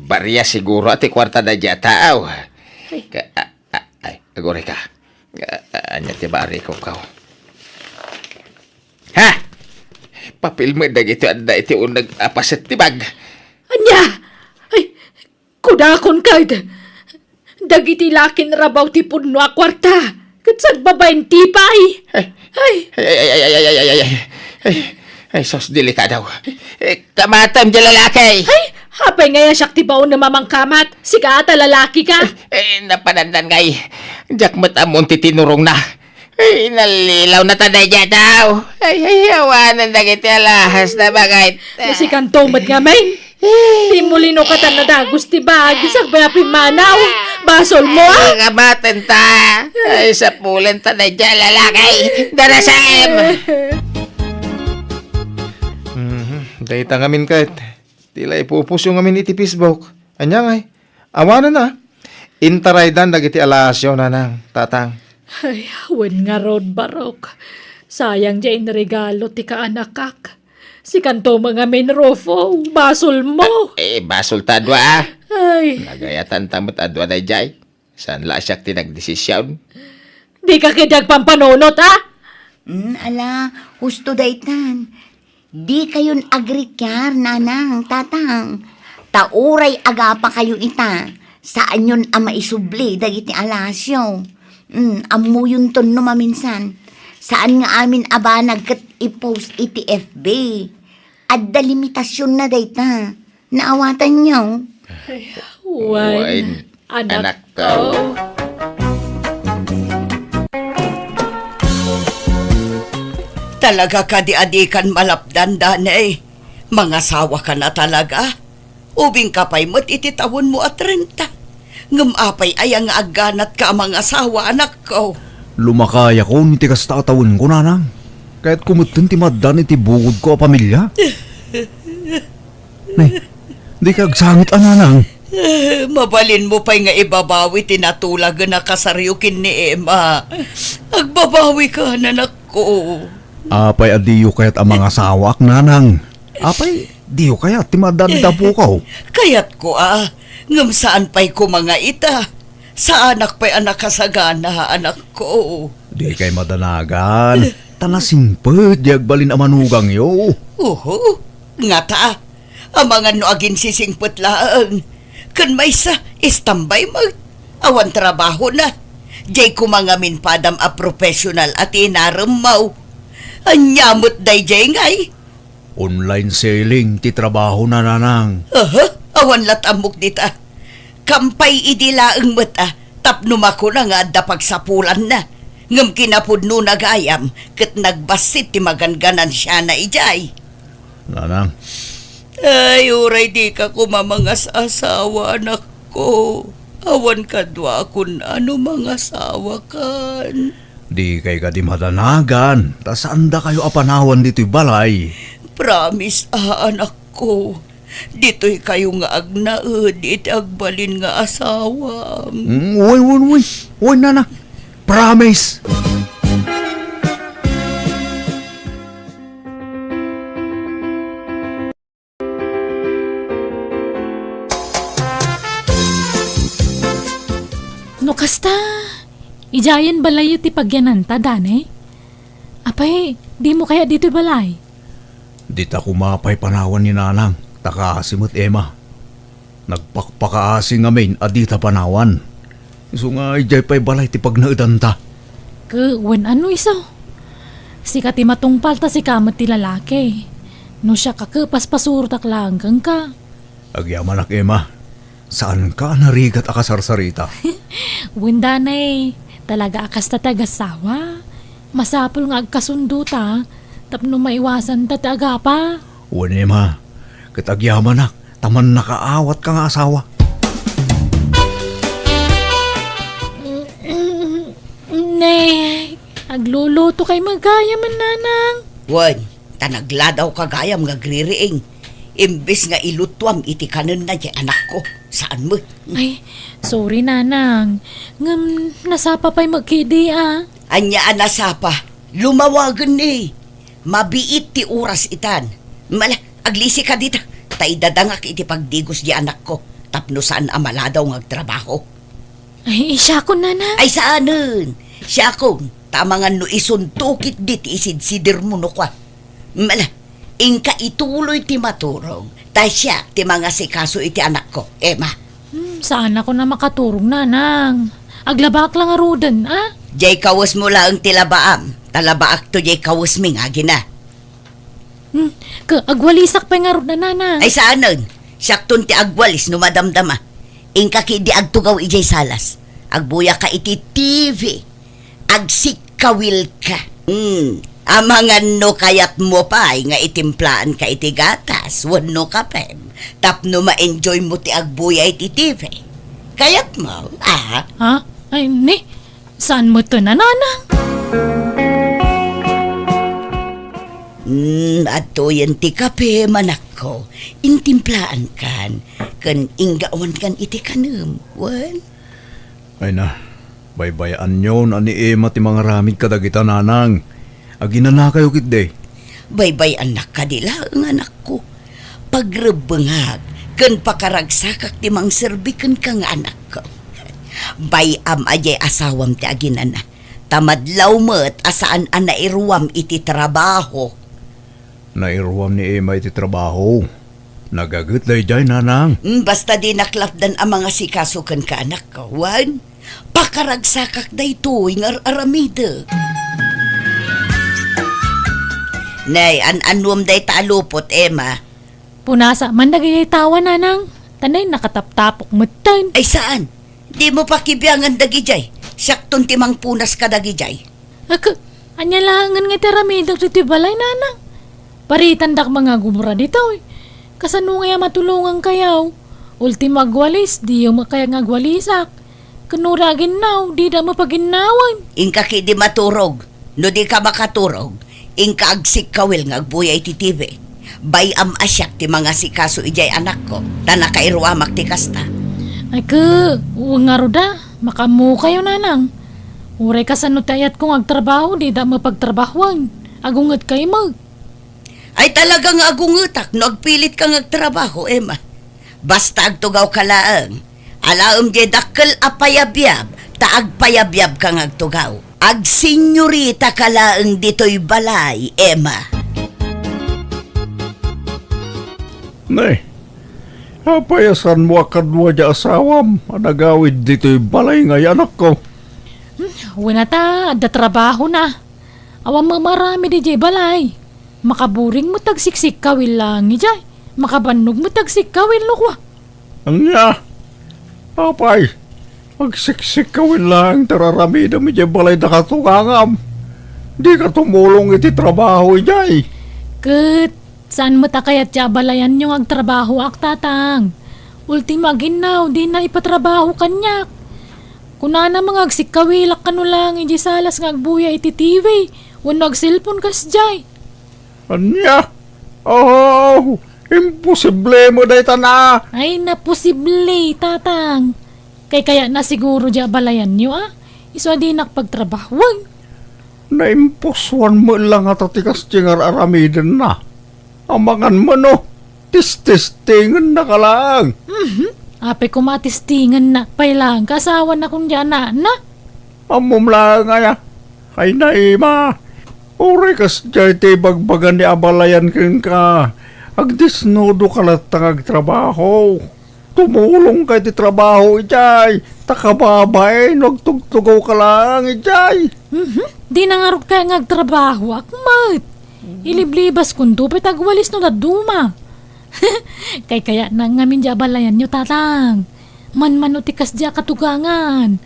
Baria siguro ti kuarta daydiay a tao. Ay. Ka-, a-, a-, ay, aguray ka. A-, a-, ania ti bariko, kaw? Ha? Papil met dagiti adda iti uneg a paset ti bag. Ania? Ay, kudakon kad. Dagiti lakin rabaw ti pudno a kuarta. Ket sagbabain ti pay. Ay. Ay. Ay, ay, ay, ay, ay, ay, ay, ay, ay, ay, sus, delikado. Eh, kamatem ti lalaki. Ay, apay nga siak ti baonem a mangkamat? Sika ta lalaki ka. Eh, napanandan ngay. Diak met ammon ti tinurongna. Ay, nallilaw na ta daydiay a tao. Ay, ay, awanen dagiti alahas na bagay. Masikanto met ngamin. Ti mulino katan nadagus ti bag, sagbay a pimmanaw. Basol mo, ah! Ay, kamaten ta. Ay, sapulen ta daydiay a lalaki. Darasem! Mhm. Dayta ngamin ket. Ti la ipupusyo ngamin iti Facebook. Ania ngay? Awanen a. Intaraydan dagiti alahasyo, nanang, tatang. Ay, wen ngarud, Barok. Sayang diay inregalo ti kaanakak. Sikanto met ngamin, Rufo, basol mo. Eh, basol ta dua, ah. Ay. Nagayatan ta met a dua daydiay. Saan la a siak ti nagdesision? Dika ketdi agpampanunot, a? Mm, ala, husto daytan. Dikayon agrikiar, nanang, tatang. Ta uray agapakayo ita, saanyon a maisubli dagiti alahasyo. Mm, ammoyonton no maminsan. Saan nga amin a banag ket i-post iti F B. Adda limitasionna dayta. Naawatanyo? Ay, wen. Wen. Anakko. Talaga kadi a dikan malapdan, Danay? Mangasawa ka na talaga? Ubing ka pay met iti tawenmo a trenta. Ngem apay aya nga agganatka a mangasawa, anakko? Lumakayakon iti kasta a tawenko, nanang. Kayatko metten ti maaddan iti bukodko a pamilia. Nay, dika agsangit a, nanang. Eh, mabalinmo pay nga ibabawi ti natulagen a kasaryo ken ni Emma. Agbabawika, anakko. Apay a diyo kayat a mangasawaak, nanang? Apay, diyo kayat ti maaddan iti apokaw? Kayatko a, ngem saan pay koma nga ita. Saanak pay a nakasagana, anakko. Dikay madanagan. Ta nasingpet di agbalin a manugangyo. Uho, ngata, amangan no aginsisingpet laeng. Ken maysa, istambay met. Awan trabahona. Diay koma ngamin padam a professional a tinaremmaw. Ania met daydiay ngay? Online selling ti trabahona, nanang. Aha, awan lat ammok dita. Kampay idi laeng met a, tapno makuna nga adda pagsapulanna. Ngem kinapudnona gayam, ket nagbassit ti maganganansiana idiay. Nanang. Ay, uray dika koma mangas-asawa, anakko. Awan kadua a kun-ano mangasawakan. Dikay kadi madanagan, ta saandakayo a panawan ditoy balay. Promise a, anakko. Ditoykayo nga agnaed iti agbalin nga asawam. Mm, wen, wen, wen. Wen, nana. Promise. No kasta, idiayen balayyo ti pagyananta, Danay? Apay, dimo kayat ditoy balay? Dita koma pay panawan ni nanang, ta kaasi met Emma. Nagpakpakaasi ngamin a dita panawan. Isu nga idiay pay balay ti pagnaedanta. Ke, wen ano isu? Sika ti matungpal ta sika met ti lalaki. No siak a ke, paspasurotak laeng kenka. Agyamanak, Emma. Saanka a narigat a kasarsarita. Wen, Danay, talaga a kasta ti agasawa. Masapul nga agkasundo ta, tapno maiwasan ta ti agapa. Wen, Emma, ket agyamanak, ta mannakaawatka nga asawa. Ne, agluluto kay magayam, nanang. Wen, ta nagladawka gayam nga agririing. Imbes nga ilutuam iti kanenna diay anakko, saan met. Ay, sorry, nanang. Ngem nasapa pay met kidi a. Ania a nasapa? Lumawagen ni. Mabiit ti oras itan. Mala, aglisika dita. Ta idadangak iti pagdigos diay anakko tapno saan a maladaw nga agtrabaho. Ay, siakon, nanang. Ay, saanen. Siakon, ta amangan no isunto ketdi ti isidsidermo no kua. Mala, inka ituloy ti maturog, ta siak ti mangasikaso iti anakko, Emma. Hmm, saanakon a makaturog, nanang. Aglabaak la ngaruden, a? Diay kawesmo laeng ti labaam, ta labaakto diay kawesmi nga agina. Hmm, ke, agwalisak pay ngarud, nanang. Ay, saanen. Siakton ti agwalis no madamdama. Inka ketdi agtugaw idiay salas. Agbuyaka iti T V. Agsikkawilka. Hmm, amangan no kayatmo pay nga itimplaan ka iti gatas wenno kapem tapno ma-enjoy mo ti agbuya iti T V. Kayatmo, a? Ha? Ay, ni, saan mo to, nanang? Hmm, adtoyen ti kape, manakko. Intimplaankan, ken inggawankan iti kanem, wen? Ay na, baybay-anyon a ni Emma ti mangaramid kadagita, nanang. Aginanakayo ketdi. Baybay-annak kadi laeng, anakko. Pagrebbengak ken pakaragsakak ti mangserbi kenka nga anakko. Bay-am a diay asawam ti aginana, ta madlaw met a saan a nairuam iti trabaho. Nairuam ni Emma iti trabaho. Nagaget daydiay, nanang. Mm, basta dinak lapdan a mangasikaso kenka, anakko, wen? Pakaragsakak daytoy nga ar-aramidek. Nay, an-annuam dayta a lupot, Emma? Punasa man dagiti tawa, nanang. Ta nay, nakataptapok metten. Ay, saan? Dimo pakibiangan dagidiay. Siakton ti mangpunas kadagidiay. Ak, ania laengen nga ti aramidek ditoy balay, nanang? Paritandak mangagobra ditoy. Kasano ngay a matulongankayo? Ultimo agwalis, diyo met kayat nga agwalisak. Ken uray aginnaw, dida met paginnawen. Inka ketdi maturog. No dika makaturog, inka agsikkawil nga agbuya iti T V. Bay-am a siak ti mangasikaso idiay anakko, ta nakairuamak ti kasta. Ay, ke, wen ngarud a, makaammokayo, nanang. Uray kasano ti ayatko nga agtrabaho, dida met pagtrabahoen. Agungetkay met. Ay, talaga nga agungetak no agpilitka nga agtrabaho, Emma. Basta agtugawka laeng. Alaem diay dakkel a payabyab, ta agpayabyabka nga agtugaw. Agsenyoritaka laeng ditoy balay, Emma. Ne, apay a saanmo a kadua diay asawam a nagawid ditoy balay ngay, anakko? Hmm, wen a ta, adda trabahona. Awan met maaramid idiay balay. Makaburing met agsiksikkawil laeng idiay. Makabannog met agsikkawil no kua. Ania? Apay, agsiksikkawil laeng ti ar-aramidem idiay balay da katugangam. Dika tumulong iti trabaho idiay. Ket saan met a kayat ti abalayanyo nga agtrabahoak, tatang. Ultimo aginnaw, dina ipatrabaho kaniak. Kunana nga agsikkawilak kano laeng idiay salas nga agbuya iti T V wenno agselpon kasdiay. Ania? Oh, imposible met dayta na. Ay, naposible, tatang. Kay kayatna siguro diay abalayanyo, a? Isu a dinak pagtrabahoen. Naimpusuan met la ngata ti kasdiay nga ar-aramidenna. Amangan met no, tistestengennaka laeng. Mhm. Apay koma a testingennak pay laeng, kasawanakon diay anakna? Ammom laeng aya? Ay, Naima, uray kasdiay ti ibagbaga ni abalayan kenka, agdesnudoka latta nga agtrabaho. Tumulongka iti trabaho idiay, ta kababain no agtugtugawka laeng idiay. Mhm. Dina ngarud kayat nga agtrabahoak met. Iliblibaskonto pay ta agwalis no dadduma. Kay kayatna ngamin diay abalayanyo, tatang. Manmano ti kasdiay a katugangan.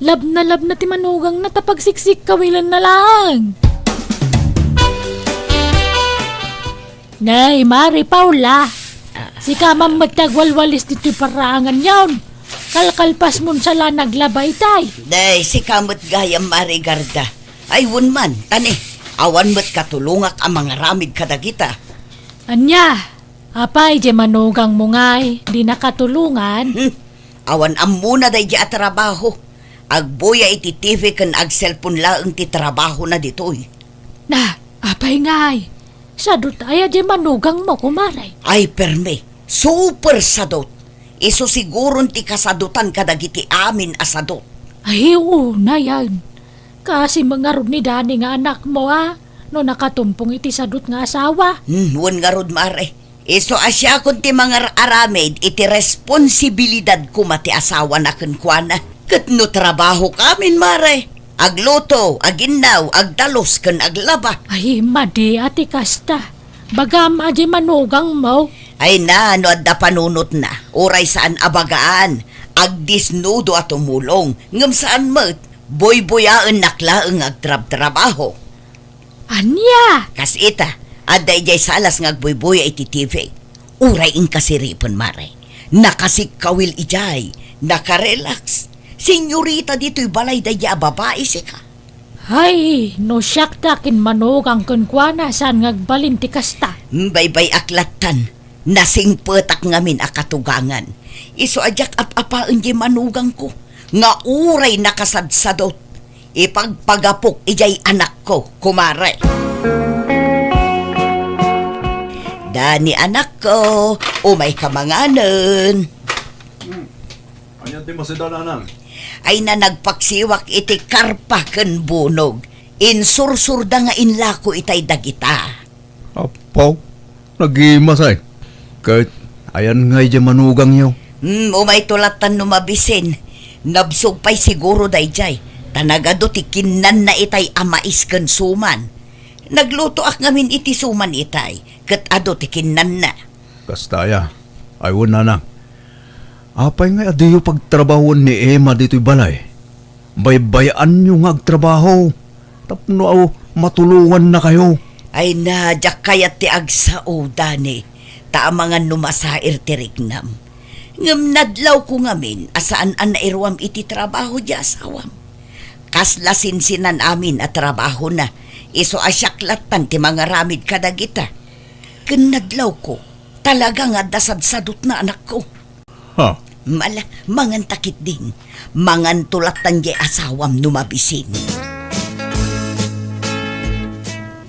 Labnalabna ti manugangna ta pagsiksikkawilna laeng. Nay, Mari Paula, sika man met ti agwalwalis ditoy paraanganyon. Kalkalpasmon sa la naglaba itay. Nay, sika met gayam, Mari Garda. Ay, wen man, tani, awan met katulongak a mangaramid kadagita. Ania? Apay, diay manugangmo ngay, dina katulongan? Hmm. Awan ammona daydiay a trabaho. Agbuya iti T V ken agselpon laeng ti trabahona ditoy. Na, apay ngay? Sadot aya diay manugangmo, kumare? Ay, permi. Super sadot. Isu siguron ti kasadotan kadagiti amin a sadot. Ay, unayen. Kaasi met ngarud ni Dani nga anakmo, a? No nakatumpong iti sadot nga asawa? Hmm, wen ngarud, Mare. Isu a siakon ti mangar-aramid iti responsibilidad koma ti asawana kenkuana. Ket no trabahokamin, Mare, agluto, aginnaw, agdalus, ken aglaba. Ay, madi a ti kasta. Bagam a diay manugangmo. Ay na, no adda panunotna, uray saan a bagaan, agdisnudo a tumulong, ngem saan met, buybuyaennak laeng nga agtrabtrabaho. Ania? Kas ita, adda idiay salas nga agbuybuya iti T V. Uray inkasiripen, Mare. Nakasikkawil idiay, nakarelax. Senyorita ditoy balay daydiay a babai, sika. Ay, no siak ti akinmanugang kenkuana, saan nga agbalin ti kasta? Baybay-ak lattan. Nasingpetak ngamin a katugangan. Isu a diak ap-apaen diay manugangko nga uray nakasadsadot. Ipagpagapok idiay anakko, kumare. Dani, anakko, umayka manganen. Hmm. Ania ti masida, nanang? Ay na, nagpaksiwak iti karpa ken bunog. Insursurda nga inlako itay dagita. Apo, nagimas ay. Ket ayan ngay diay manugangyo? Hmm, umayto lattan no mabisin. Nabsog pay siguro daydiay. Ta nagadu ti kinnanna itay a mais ken suman. Naglutoak ngamin iti suman itay, ket adu ti kinnanna. Kasta aya? Ay wen, nanang. Apay ngay a diyo pagtrabahoen ni Emma ditoy balay? Baybay-anyo nga agtrabaho tapno aw matulongannakayo. Ay na, diak kayat ti agsao, Dani, ta amangan no masair ti riknam. Ngem nadlawko ngamin a saan a nairuam iti trabaho diay asawam. Kasla sinsinan amin a trabahona, isu a siak lattan ti mangaramid kadagita. Ken nadlawko, talaga nga adda sadsadotna, anakko. Ha? Mala, mangan ta ketdin. Manganto lattan diay asawam no mabisin.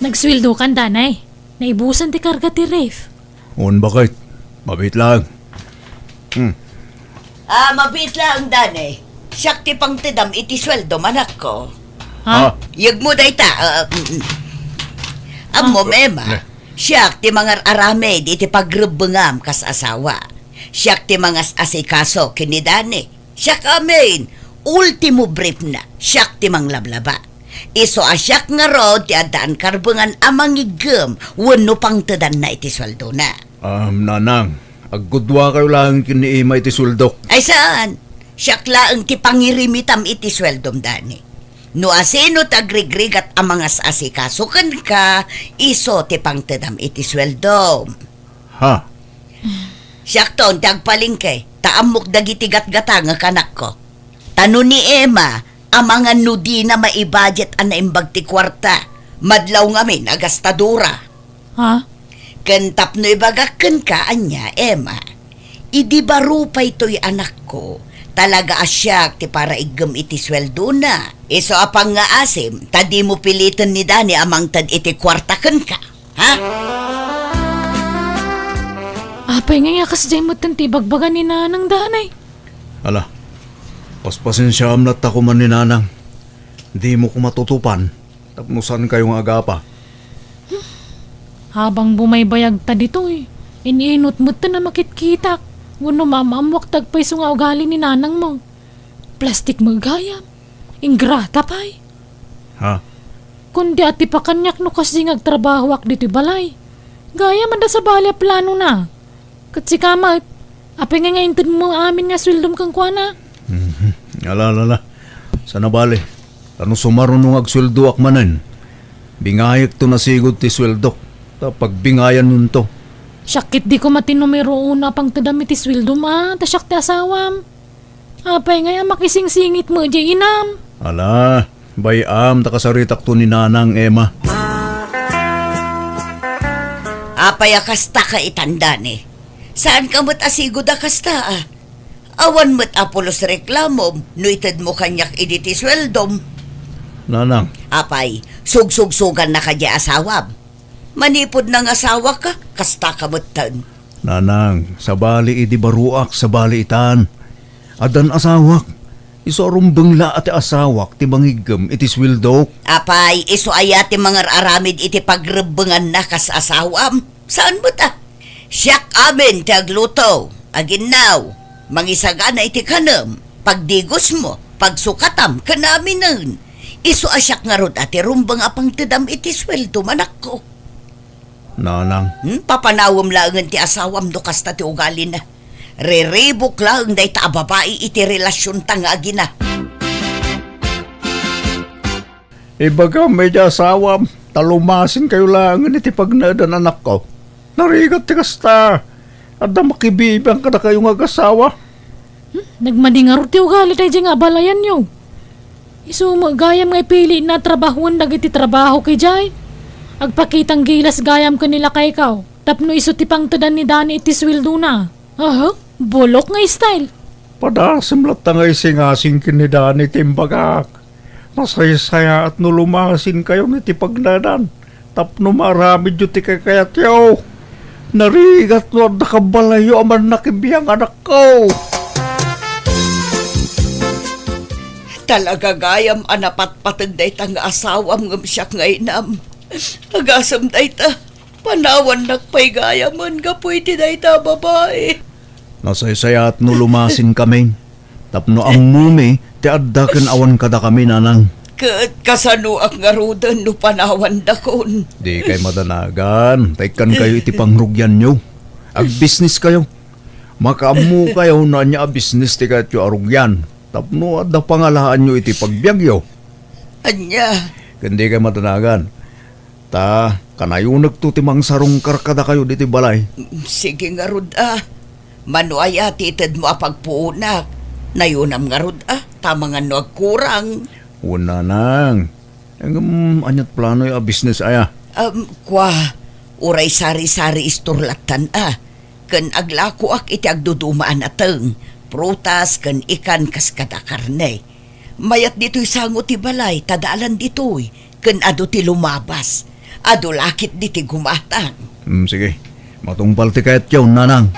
Nagsueldokan, Danay. Naibusan ti karga ti ref. Wen, baket. Mabiit laeng. Hmm. Ah, mabiit laeng, Danay. Siak ti pangtedam iti sueldom, anakko. Ha? Ah. Yegmo dayta. Ah, mm, mm. Ammo, Ah. Emma. Ne. Siak ti mangar-aramid iti pagrebbengam kas asawa. Siak ti mangas-asikaso ken ni Dani. Siak amin. Ultimo briefna, siak ti manglablaba. Isu a siak ngarud ti addaan karbengan a mangiggem wenno pangtedanna iti sueldona. Am, Nanang, aggudua kayo laeng ken ni Emma iti sueldok. Ay saan? Siak laeng ti pangirimitam iti sueldom, Dani. No asino ti agrigrigat a mangas-asikaso kenka, isu ti pangtedam iti sueldom. Ha? Siakton ti agpalengke, ta ammok dagiti gatgatangek, anakko. Ta no ni Emma, amangan no dina maibudget a naimbag ti kuarta, madlaw ngamin a gastadora. Ha? Ken tapno ibagak kenka, ania, Emma, idi baro pay toy, anakko, talaga a siak ti paraiggem iti sueldona. Isu a pangngaasim, ta dimo piliten ni Dani a mangted iti kuarta kenka. Ha? Apay ngay a kasdiay metten ti ibagbaga ni Nanang, Danay? Ala, paspasensiaam latta koma ni Nanang. Dimo koma tutupan tapno saankayo nga agapa. Habang bumaybayagta ditoy, in-inut metten a makitkitak wenno maam-ammoak ti agpayso nga ugali ni Nanangmo. Plastik met gayam. Ingrata pay. Ha? Kundi, atipakanyak no kasdi nga agtrabahoak ditoy balay. Gayam adda sabali a planona. Ket sika met, apay ngay nga intedmo amin nga sueldom kenkuana? Mhm. Ala, ala, ala. Saan a bale. Ta no sumaruno nga agsueldoak manen, bingayekton a sigud ti sueldok. Ta pagbingayannonto. Siak ketdi koma ti numero uno a pangtedam iti sueldom a, ta siak ti asawam. Apay ngay a makisingsingit met diay inam? Ala, bay-am ta kasaritakto ni Nanang, Emma. Apay a kasta ka itan, Dani? Saanka met a sigud a kasta, a? Awan met a pulos reklamom no itedmo kaniak idi ti sueldom. Nanang. Apay, sugsugsugannaka diay asawam? Manipud nangasawaka, kastaka metten. Nanang, sabali idi baroak, sabali itan. Addan asawak. Isu a rumbeng la a ti asawak ti mangiggem iti sueldok. Apay, isu aya ti mangar-aramid iti pagrebbenganna kas asawam? Saan met a? Siak amin ti agluto, aginnaw, mangisagana iti kanem, pagdigosmo, pagsukatam, ken aminen. Isu a siak ngarud a ti rumbeng a pangtedam iti sueldom, anakko. Nanang. Hmm, papanawem laengen ti asawam no kasta ti ugalina. Riribuk laeng dayta a babai iti relasionta nga agina. Ibagam idiay asawam, ta lumasinkayo laengen iti pagnaedan, anakko. Narigat ti kasta. Adda makibibiang kadakayo nga agasawa. Hmm? Nagmadi ngarud ti ugali daydiay nga abalayanyo. Isu met gayam nga ipilina a trabahoen dagiti trabaho idiay. Agpakitang gilas gayam ken ni lakaykaw tapno isu ti pangtedan ni Dani iti sueldona. Aha, bulok nga style. Padasem latta nga isingasing ken ni Dani ti imbagak. Masaysayaat no lumasinkayon iti pagnaedan tapno maaramidyo ti kakayatyo. Narigat no adda kabalayyo a mannakibiang, anakko. Talaga gayam a napatpateg dayta nga asawam ngem siak nga inam. Agasem dayta. Panawannak pay gayamen gapu iti dayta a babai. Nasaysayaat no lumasinkamin tapno ammomi ti adda ken awan kadakami, Nanang. Ket kasanoak ngaruden no panawandakon? Dikay madanagan, ta ikkankayo iti pangrugianyo. Agbisniskayo. Makaammokayo no ania a bisnes ti kayatyo a rugian tapno adda pangalaanyo iti pagbiagyo. Ania? Ken dikay madanagan. Ta kanayonekto ti mangsarungkar kadakayo ditoy balay. Sige ngarud a. Mano aya ti itedmo a pagpuonak? Nayonam ngarud a, ta mangan no agkurang. Wen, nanang. Ngem ania't planoyo a bisnes aya? Um, kua, uray sari-sari istor lattan a. Ken aglakoak iti agduduma a nateng, prutas ken ikan kas kada karne. Mayat ditoy sango ti balay, ta daalan ditoy, ken adu ti lumabas. Adu la ketdi ti gumatang. Hmm, sige. Matungpal ti kayatyo, nanang.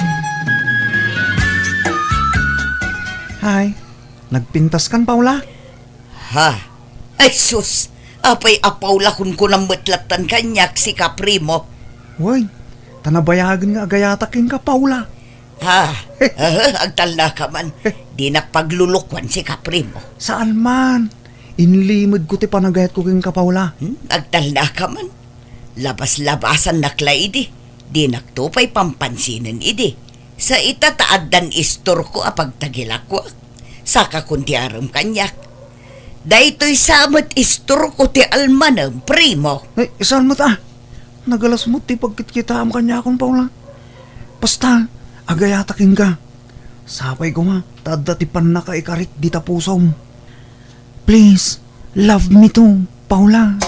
Hay, nagpintaskan, Paula? Ha? Ay sus! Apay a Paula kunkunam met lattan kaniak, sika, Primo? Wen, ta nabayagen nga agayatak kenka, Paula. Ha? Aha, agtalnaka man. Dinak paglulukuan, sika, Primo. Saan man. Inlimedko ti panagayatko kenka, Paula. Hmm? Agtalnaka man. Labas-labasannak la idi. Dinakto pay pampansinen idi. Sa ita ta addan istorko a pagtagilakuak. Sakakon ti arem kaniak. Daytoy sa met istorko ti almanem, Primo. Ay, saan met a? Nagalas met ti pagkitkitaam kaniakon, Paula. Basta, agayatak kenka. Sapay koma, ta adda ti pannakaikarik dita pusom. Please, love me too, Paula.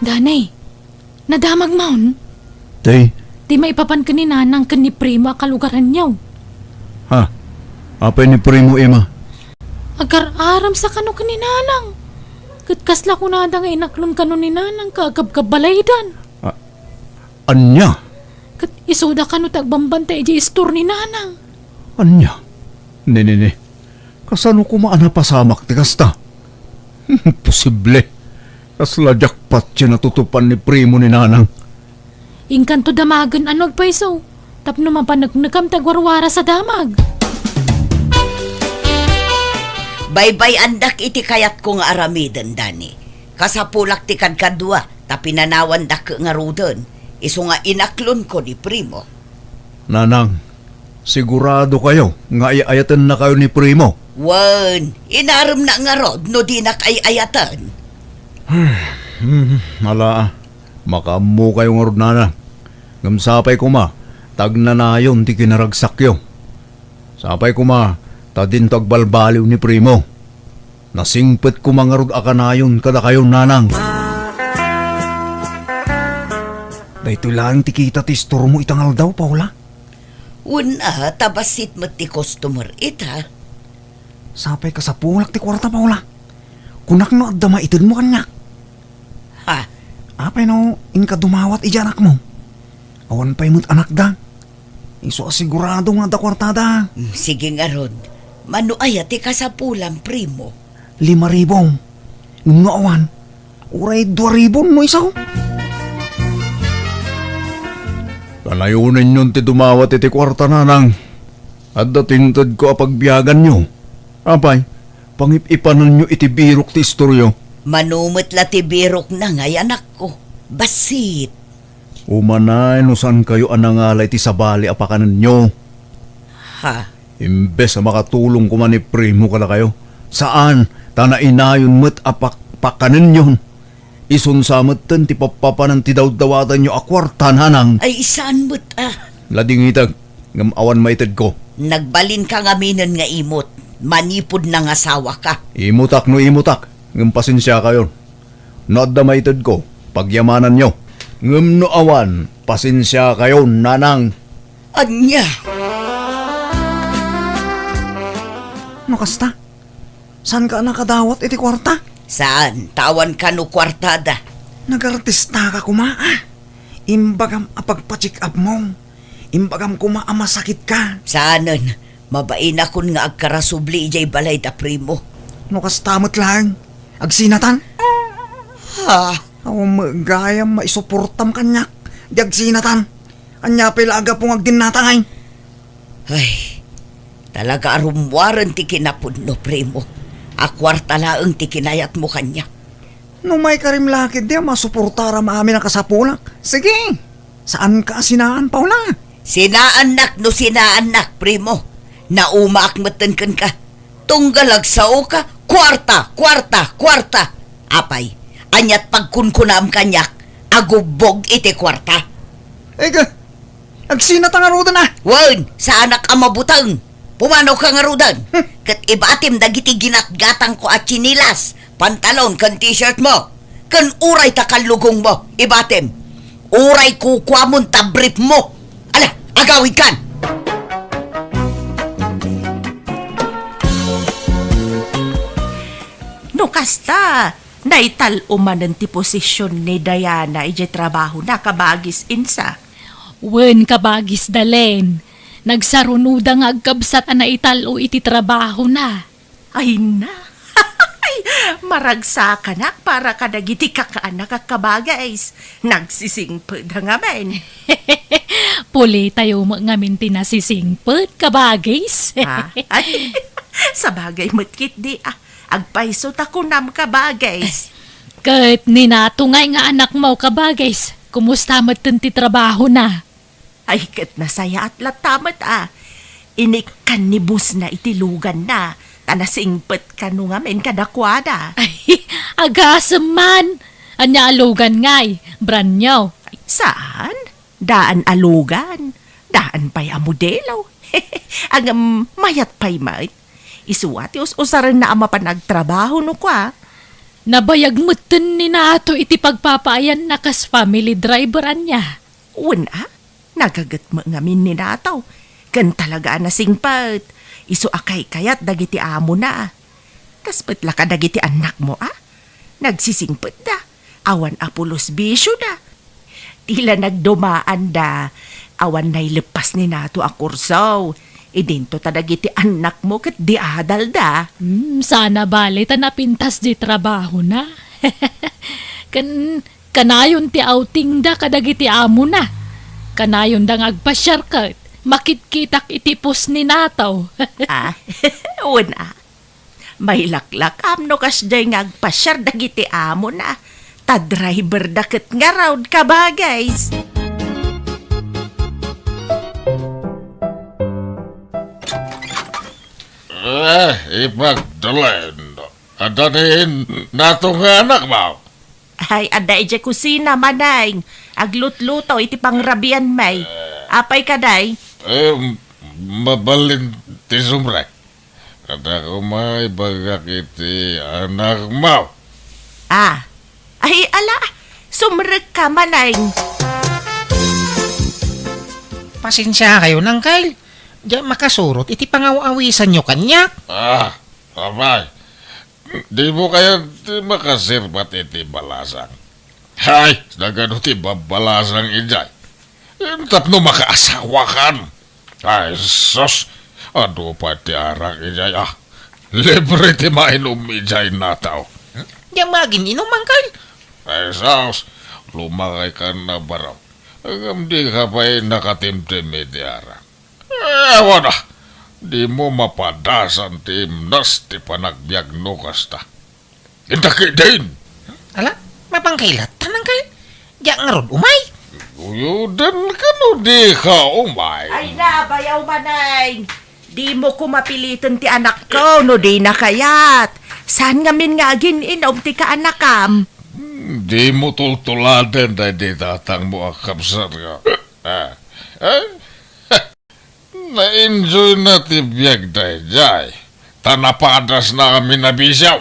Danay, nadamagmon? Tay. Ti maipapan ken ni Nanang ken ni Primo a kalugaranyo. Ha? Apay ni Primo, Ima? Agar-aram sa kano ken ni Nanang. Ket kasla kunada nga inaklon kano ni Nanang ka agkabkabalaydan. A-, ania? Ket isuda kano ti agbambantay idiay istor ni Nanang. Ania? Ni, ni, ni. Kasano koma a napasamak ti kasta? Imposible. Kasla jackpot ti natutupan ni Primo ni Nanang. Inkanto damagen a no agpayso, tapno mapaneknekam ti agwarwaras a damag. Baybay-andak iti kayatko nga aramiden, Dani. Kasapulak ti kadkadua, ta pinanawandak ngaruden, isu nga inaklonko ni Primo. Nanang, sigurado kayo nga ay-ayatennakayo ni Primo? Wen, inaremna ngarud no dinak ay-ayaten. Hmm, ala, makaammo kayo ngarud, Nanang. Ngem sapay koma, ta agnanayon ti kinaragsakyo. Sapay koma, ta dinto agbalbaliw ni Primo. Nasingpet koma ngarud a kanayon kadakayo, Nanang. Daytoy laeng ti kita ti istormo ita nga aldaw, Paula. Wen a, ta bassit met ti customer ita. Sapay kasapulak ti kuarta, Paula. Kunak no adda maitedmo kaniak. Ha? Apay no inka dumawat idiay anakmo? Awan pay met anakda. Isu a sigurado nga adda kuartada. Mm, sige ngarud. Mano aya ti kasapulam, Primo? Lima ribu. Ngem no awan, uray dua ribu no isu. Kanayonenyon ti dumawat iti kuarta, Nanang. Adda ti intedko a pagbiaganyo. Apay, pangip-ipanenyo iti birok ti istoryo. Mano met la ti birokna ngay, anakko. Bassit. Umanay no saankayo a nangala iti sabali a pakanenyo. Ha? Imbes a makatulong koma ni Primo kadakayo, saan, ta nainayon met a pak-, pakanenyon. Isunsa metten ti pappapanan ti dawdawatanyo a kuarta, Nanang. Ay, saan met a. Ladingitek, ngem awan maitedko. Nagbalinka ngaminen nga imot, manipud nangasawaka. Imutak no imutak, ngem pasensiakayon. No adda maitedko, pagyamananyo. Ngem no awan, pasensiakayon, Nanang. Ania? No kasta, saanka a nakadawat iti kuarta? Saan, ta awan kano kuartada. Nagartistaka koma, ah. Imbagam a pagpa-check-upmo. Imbagam koma a masakitka. Saanen, mabainakon nga agkarasubli idiay balay da Primo. No kasta met laeng, agsinatan? Ha? Awan met gayam maisuportam kaniak, di agsinatan. Ania pay la a gapu nga agdinnatangay? Ay, talaga a rummuaren ti kinapudno, Primo. A kuarta laeng ti kinayatmo kaniak. No maikarim la ketdi a masuportaram amin a kasapulak, sige. Saanka a sinaan, Paula? Sinaannak no sinaannak, primo. Naumaak metten kenka. Tunggal agsaoka, kuarta, kuarta, kuarta. Apay, ania't pagkunkunam kaniak? Agubbog iti kuarta. Ika, agsinata ngaruden a. Wen, saanak a mabuteng. Pumanaw ka ngaruden. Hmm. Ket ibatim dagiti ginatgatangko a tsinelas, pantalon, ken t-shirt mo. Ken uray ta kallugong mo, ibatim. Uray kukuamon ta brief mo. Ala, agawidkan! No kasta, naital-o manen ti posisyon ni Diana idiay trabahona, kabagis Insa. Wen, kabagis Dalen. Nagsarunoda nga agkabsat a naital-o iti trabahona. Ay na! Maragsakanak para kadagiti kakaannak a kabagis. Nagsisingpet ngamin. Pulitayo met ngamin ti nasisingpet, kabagis. Ha? Ay, sabagay met ketdi, ah. Agpayso ta kunam, kabagis. Ket ni Nato ngay nga anakmo, kabagis, kumusta metten ti trabahona? Ay, ket nasayaat latta met a. Inikkan ni bossna iti luganna, ta nasingpet kano ngamin kadakuada. Ay, agasem man! Ania a lugan ngay? Brand new? Saan? Daan a lugan. Daan pay a modelo. Ngem mayat pay met. Isu a ti us-usarenna a mapan agtrabaho no kua. Nabayag metten ni Nato iti pagpapaayanna kas family driver ania. Wen a, nagaget met ngamin ni Nato. Ken talaga a nasingpet, isu a kaykayat dagiti amona. Kas met la kadagiti annakmo a, nagsisingpetda, awan a pulos bisioda. Ti la nagdumaanda, awan naileppas ni Nato a kurso. Idinto ta dagiti annakmo ket di adalda. Hmm, sana bale ta napintas di trabahona. Ken kanayon ti outingda kadagiti amona. Kanayonda nga agpasiar ket makitkitak iti post ni Nato. Ah, wen a. Mailaklakam no kasdiay nga agpasiar dagiti amona. Ta driverda ket ngarud, kabagis. Eh, ipagdalen. Adda ni Nato nga anakmo? Ay, adda idiay kusina, Maneng. Aglutluto iti pangrabianmi. Apay kadi? Eh, mabalin ti sumrek. Adda koma ibagak iti anakmo. Ah. Ay, ala, sumrekka, Maneng. Pasensiakayon, Uncle. Diak makasurot iti pangaw-awisanyo kaniak. Ah, apay. Dimo kayat ti makasirbat iti balasang? Hay, nagano ti babbalasang idiay? Tapno makaasawakan. Ay, sus! Adu pay ti arak idiay, ah. Libre ti mainum idiay, Nato. Diak maagin-inum, Uncle. Ay, sus! Lumakaykan a barok. Ngem dika pay nakatimtim iti arak. Eh, awan a. Dimo mapadasan ti imnas ti panagbiag no kasta. Intakiden! Ala, mapanka latta, Uncle? Diak ngarud umay? Uyodenka no dika umay. Ay na, bayaw, Maneng. Dimo koma piliten ti anakko no dina kayat. Saan ngamin nga agin-inum ti kaanakam? Hmm, dimo tultuladen daydi tatangmo a kabsat nga. Ah. Eh? Na-enjoyna ti biagda idiay, ta napadasna amin a bisio.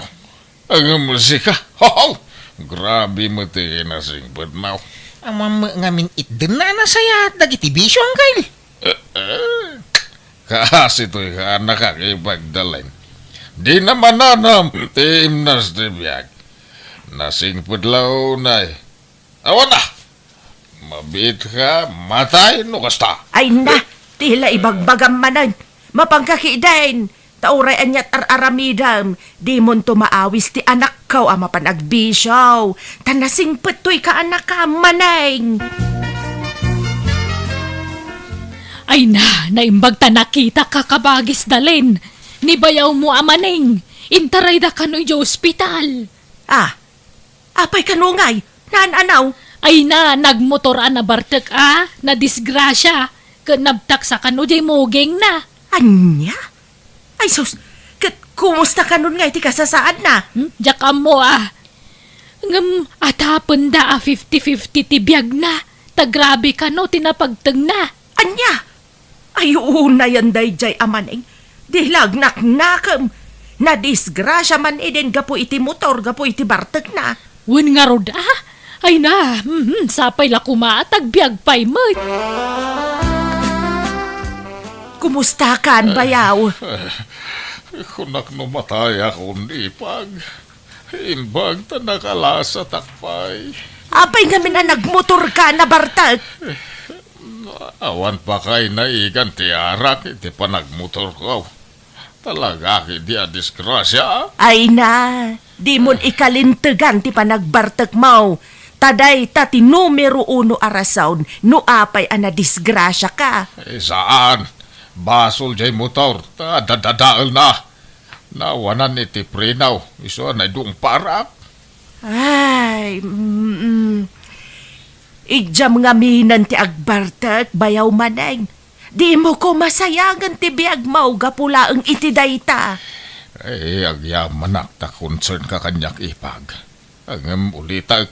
Ngem sika, hoho! Grabe met ti kinasingpetmo. Ammom met ngamin itdenna a nasayaat dagiti bisio, Uncle. Eh, eh. Kaasi toy kaanakak ipagdalen. Dina mananam ti imnas ti biag. Nasingpet la unay. Awan a! Mabiitka, matay no kasta. Ay na, ti la ibagbagam manen. Mapanka ketdin. Ta uray ania't ar-aramidem, dimonto maawis ti anakko a mapan agbisio. Ta nasingpet toy kaanakam, Maneng. Ay na, naimbag ta nakitak, kabagis Dalen. Ni bayawmo a Maneng, intarayda kano idiay ospital. Ah, apay kano ngay? Naan-anaw? Ay na, nagmotor a nabartek a, nadisgrasia, ket nabtaksa kano jay mugingna. Ania? Ay sus, ket kumusta kanon nga iti kasasaadna? Hmm? Diak ammo a. Ngem atapenda a fifty fifty ti biagna, ta grabe kano ti napagtengna. Ania? Ay, unayen daydiay a Maneng. Di la agnaknakem. Nadisgrasia man idi gapu iti motor, gapu iti bartekna. Wen ngarud a? Ay na, mhm, sapay la koma ta agbiag pay met. Kumustakan, bayaw? Kunak no matayakon, ipag. Imbag ta nakalasatak pay. Apay ngamin a nagmotorka, nabartek? Awan pa kay naigan ti arak iti panagmotorko. Talaga ketdi a disgrasia. Ay na, dimon ikalintegan ti panagbartekmo. Ta dayta ti numero uno a rason no apay a nadisgrasiaka. Eh, saan? Basol jay motor, ta dadadaelna. Nawanan iti preno, isu a naidungparak. Ay, mm, idiam ngaminen ti agbartek, bayaw Maneng. Dimo koma sayangen ti biagmo gapu laeng iti dayta. Eh, agyamanak ta concernka kaniak, ipag. Ngem ulitek,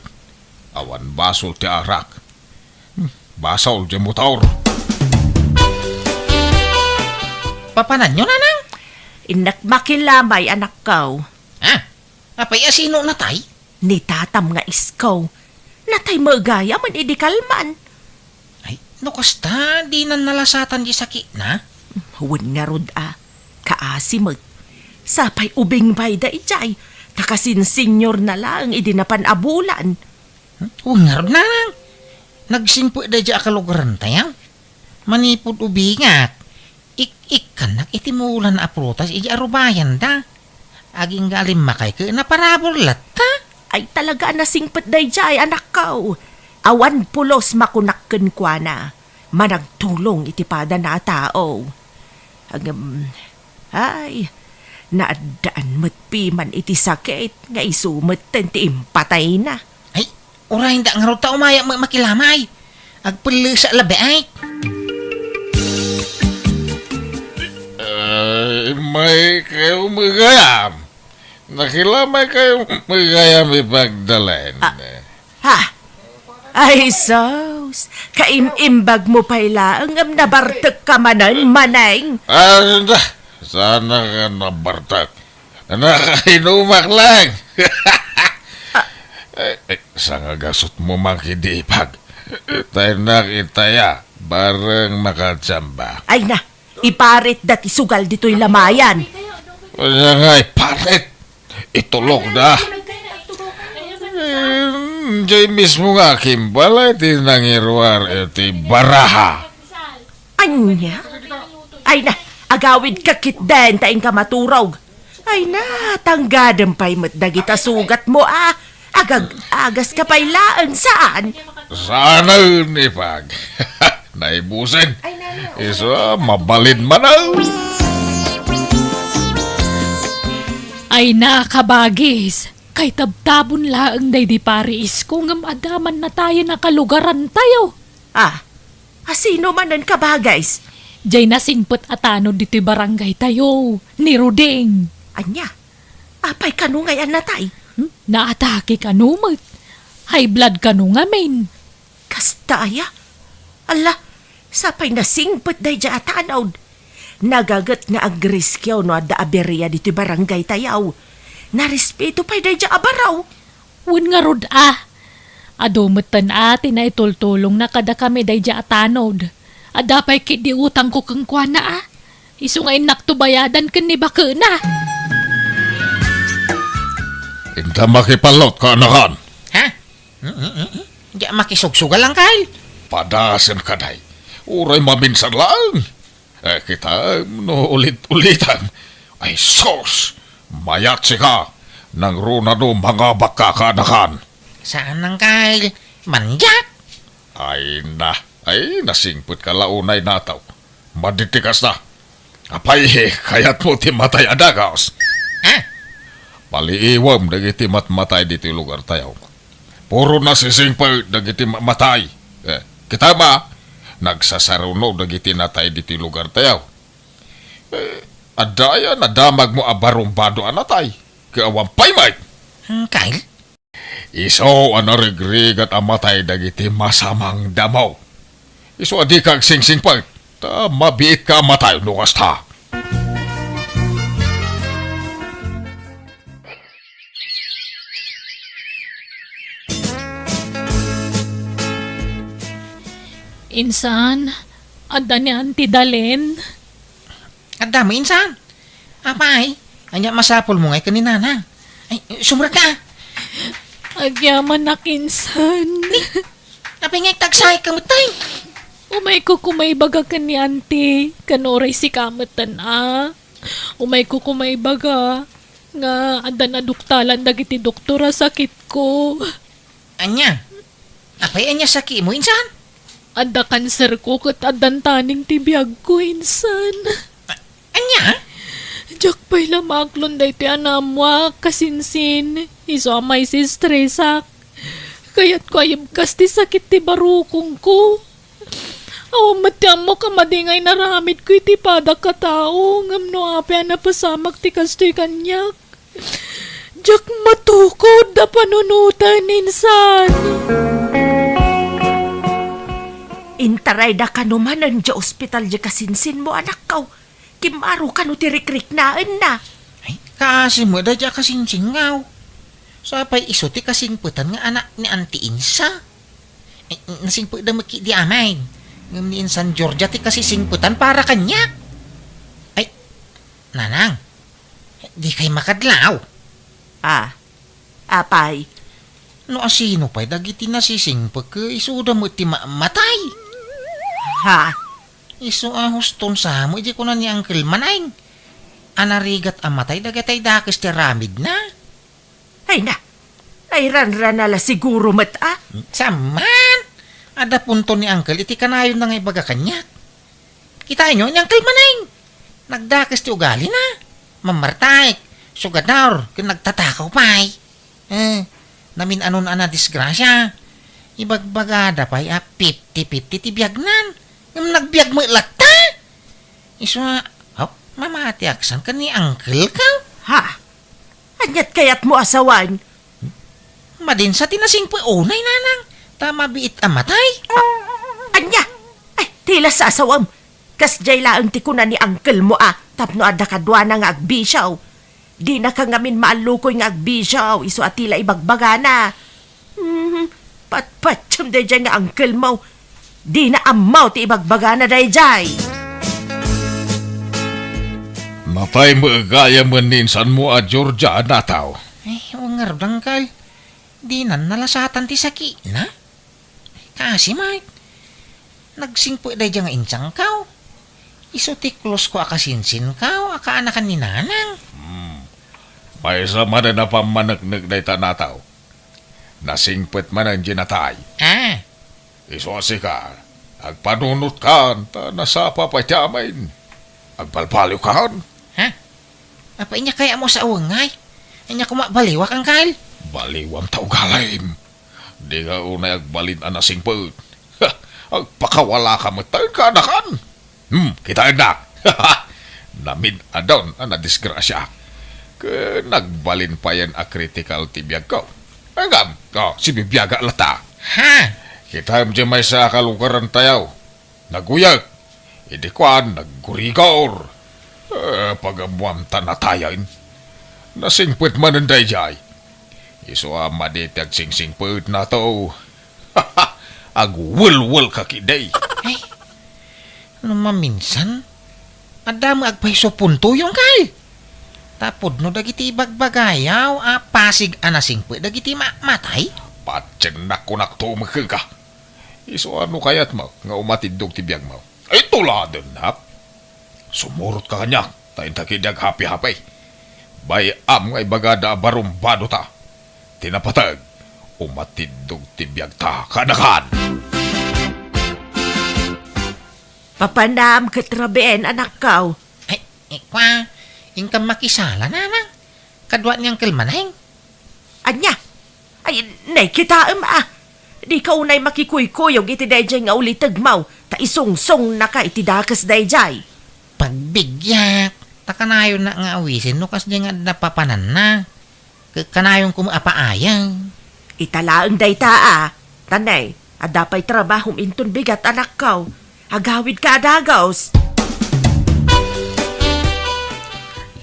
awan basol ti arak. Hmm, basol ti motor. Papananyo, nanang? Innak makilamay, anakko. Ah, apay a sino natay? Ni tatam nga isko. Natay met gayam idi kalman. Ay, no kasta, dinan nalasatan di sakitna? Wen ngarud a, kaasi met. Sapay ubing pay daydiay, ta kasin senior na laeng idi napan a bulan. Hmm? Wen ngarud, nanang. Nagsingpet daydiay a kalugarantayo. Manipud ubingak, ik-ikkannak iti mulan a prutas idi arubayanda. Agingga a limmakay ket naparabur latta. Ay, talaga a nasingpet daydiay, anakko. Awan pulos makunak kenkuana. Managtulong iti padana a tao. Ngem, ay, naaddaan met piman iti sakit nga isu metten ti impatayna. Ay, uray da ngarud ta umayak met makilamay. Agpellesa labi ay. Ay, may kayo magayam. Nakilamay kayo magayam ipagdalen. Ah, ha? Ay, sus! Kaim-imbag mo pay laeng ngem nabartekka manen, Maneng. Ah, da, sana nga nabartek. Nakainumak lang. Eh, eh, sangagasot mo man kidi ipag. Tay nakitaya, bareng makachamba. Ay na, iparit da ti sugal ditoy lamayan. Kaya nga iparit. Itulok da. Eh, jay mismo nga kimbal ti nangiruar iti baraha. Ania? Ay na, agawid ka ketdin ta inka maturog. Ay na, tanggadem pay met dagita sugat mo a. Agag-agas ka pay laeng saan? Saan ipag? Naibusen. Isu a, mabalin man a. Ay na, kabagis. Kay tabtabon laeng daydi pari isko ngem adda man natayen a kalugarantayo. Ah, asino manen, kabagis? Jay nasingpet a tanod ditoy barangaytayo, ni Ruding. Ania? Apay kano ngay a natay? Hmm? Naatake kano met. High blood kano ngamin. Kasta aya? Ala, sapay nasingpet daydiay a tanod. Nagaget nga agriskio no adda aberia ditoy barangaytayo. Narespeto pay daydiay a baro. Wen ngarud a. Adu metten a ti naitultulongna kadakami daydiay a tanod. Adda pay ketdi utangko kenkuana a. Isu nga innakto bayadan ken ni bakena. Inta makipallot, kaanakan. Ha? Mm, mm, mm, mm. Diak makisugsugal, Angkel. Padasen ka, day. Uray maminsan laeng. Eh, kitaem no ulit-ulitan. Ay, sus! Mayat sika! Nangruna no mangabak ka, kaanakan. Saan, Angkel? Mandiak? Ay na, ay, nasingpet ka la unay nataw. Madi ti kasta. Apay, kayatmo ti matay a dagus? Ha? Paliiwem dagiti matmatay ditoy lugartayo. Puro nasisingpet dagiti ma-, matay. Eh, kita ba? Nagsasaruno dagiti natay ditoy lugartayo. Eh, adda aya nadamagmo a barumbado a natay? Ket awan pay met. Hmm, Kyle? Isu a narigrigat a matay dagiti masamang damo. Isu a dika agsingsingpet, ta mabiitka a matay no kasta. Insan, adda ni Auntie Dalen? Adda met, insan. Apay, ania masapulmo ngay ken ni Nanang? Ay, sumrekka. Agyamanak, insan. Apay nga agtagsayka met, tay? Umayko koma ibaga ken ni Auntie, ken uray sika metten a. Umayko koma ibaga nga addan aduktalan dagiti doktor a sakitko. Ania? Apay, ania sakitmo, insan? Adda kanserko ket addan taning ti biagko, insan. A-, ania? Diak pay la maaklon daytoy a naammoak, kasinsin, isu a maisistresak. Kayatko a ibkas ti sakit ti barukongko. Awan met ti ammok a madi nga inaramidko iti padak a tao, ngem no apay a napasamak ti kastoy kaniak, diak matukod a panunoten, insan. Intarayda kano manen idiay ospital diay kasinsinmo, anakko. Kimmaro kano ti rikriknaenna. Ay, kaasi met daydiay a kasinsinko. Sapay isu ti kasingpetan nga anak ni Auntie Insa. Ay, nasingpetda met ketdi amin. Ngem ni Insan Georgia ti kasisingpetan para kaniak. Ay, Nanang, dikay makadlaw. Ah, apay? No asino pay dagiti nasisingpet ket isuda met ti ma-, matay. Ha? Isu a huston sa met idi kuna ni Uncle Maneng a narigat a matay dagiti dakes ti aramidna. Ay na, ay ranrana la siguro met a. Saan man? Adda punto ni Uncle iti kanayonna nga ibaga kaniak. Kitaenyo ni Uncle Maneng. Nagdakes ti ugalina. Mammartaek, sugador, ken nagtatakaw pay. Eh, namin-anon a nadisgrasia. Ibagbagada pay a fifty fifty ti biagnan. Ngem nagbiag met latta. Isu a, oh, mamatiak san ken ni Uncle ko? Ha? Aniat kayatmo a sawen? Madin sa ti nasingpet unay, Nanang, ta mabiit a matay. A-, ania? Ay, ti la sasawem. Kasdiay laeng ti kuna ni Uncle mo a tapno adda kaduana nga agbisio. Dinaka ngamin maallukoy nga agbisio, isu a ti la ibagbagana. Hmm, patpatiem daydiay nga Uncle mo. Dina ammo ti ibagbagana daydiay. Natay met gayam ni insanmo a Georgia a nataw. Ay, o ngarud, Uncle. Dinan nalasatan ti sakitna? Kaasi met. Nagsingpet daydiay nga insangko. Isu ti close ko a kasinsinko a kaanakan ni Nanang. Hmm. Maysa manen a pammaneknek dayta a nataw. Nasingpet manen diay natay. Ah. Isu a sika, agpanunotkan, ta nasapa pay ti amin. Agbalbaliwkan. Ha? Apay, ania kayatmo a sawen ngay? Ania koma baliwak, Uncle? Baliwam ta ugalim. Dika unay agbalin a nasingpet. Ha! Agpakawalaka met ta kaanakan. Hmm, kitaennak. Namin-adon a nadisgrasiaak. Ket nagbalin payen a critical ti biagko. Ngem, oh, sibibiagak latta. Ha? Kitaem diay maysa a kalugarantayo. Naguyek. Idi kuan, naggurigor. Eh, pagammoam ta natayen. Nasingpet manen daydiay. Isu a madi ti agsingsingpetna to. Agwelwelka ketdi. Ay, no maminsan, adda met agpayso puntoyo, Uncle. Ta pudno dagiti ibagbagayo a pasig a nasingpet dagiti ma-, matay. Patiennak, kunak to met kenka. Isu a no kayatmo nga umatiddog ti biagmo. Ay, tuladennak. Sumurotka kaniak, ta inta ketdi aghapihapi. Bay-am nga ibagada a barumbadota. Ti napateg, umatiddog ti biagta kaanakan. Papanam ket rabien, anakko. Ay, ikwa, inkam makisala, Nanang. Kadua ni Uncle Maneng. Ania? Ay, nay, kitaem, a. Dika unay makikuykuyog iti daydiay nga ulitegmo, ta isungsungnaka iti dakes daydiay. Pagbigyak, ta kanayon na nga awisen no kasdiay nga adda papananna. K-, kanayonko met a paayeng. Ita laeng dayta, a. Ta nay, adda pay trabahom inton bigat, anakko. Agawidka a dagus.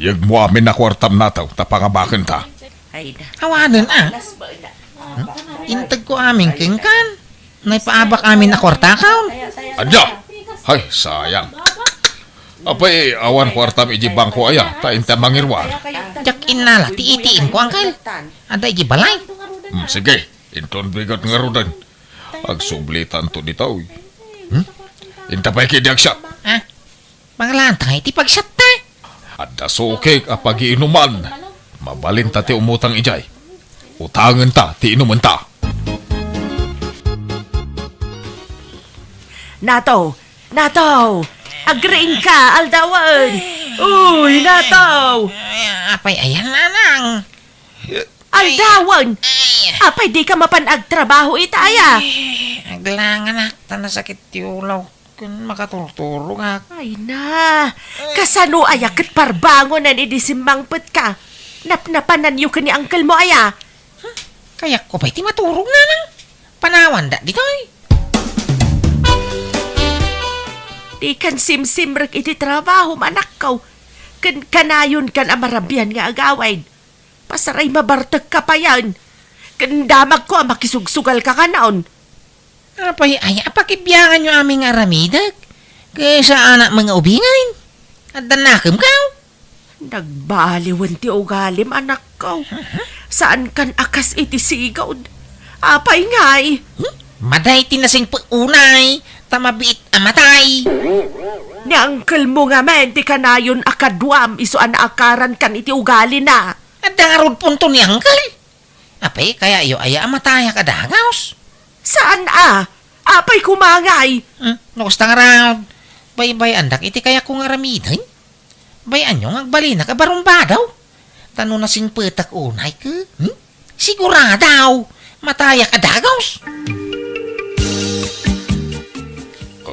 Yegmo amin a kuartam, Nataw, ta pangabakenta. Ay, da. Awanen, a. Alas ba na? Hmm? Integko amin kenkan. Naipaabak amin a kuartakaw. Adda! Ay, sayang. Apay, awan kuartam iti bangko aya, ta inta mangiruar. Diak innala ti ATM ko, angkel. Adda iti balay. Hmm, sige, inton bigat ngaruden. Agsublitanto ditoy. Hmm? Inta pay ketdi agsiat. Ah, mangalaanta nga iti pagsiatta. Adda sukik a pagiinuman. Mabalinta ti umutang idiay. Utangenta ti inumenta. Nato! Nato! Agriingka, aldawen! Uy, Nato! Ay, apay ayan, nanang? Aldawen! Ay. Apay dika mapan agtrabaho ita aya? Ay, aglanganak, ta nasakit ti ulaw. Ken makaturturogak. Ay na, kasano aya ket parbangonen idi simmangpetka? Napnapananyo ken ni angkelmo aya? Hmm? Kayatko pay ti maturog, nanang. Panawanda ditoy. Dikan simsimrek iti trabahom, anakko. Ken kanayonkan a marabian nga agawid. Pasaray mabartekka payen. Ken damagko a makisugsugalka kanon. Apay aya a pakibianganyo amin nga aramidek? Ket saanak met nga ubingen? Adda nakemkaw? Nagbaliwen ti ugalim, anakko. Saankan a kas iti sigud. Apay ngay? Hmm? Maday ti nasingpet unay, ta mabiit a matay. Ni angkelmo ngamin ti kanayon a kaduam isu a naakarankan iti ugalina. Adda ngarud punto ni angkel. Apay, kayatyo aya a matayak a dagus? Saan a? Apay koma ngay? Hmm, no kasta ngarud, baybay-andak iti kayatko nga aramiden. Bay-anyo nga agbalinak a barumbado. Ta no nasingpetak unay ket, hmm? Sigurado, matayak a dagus.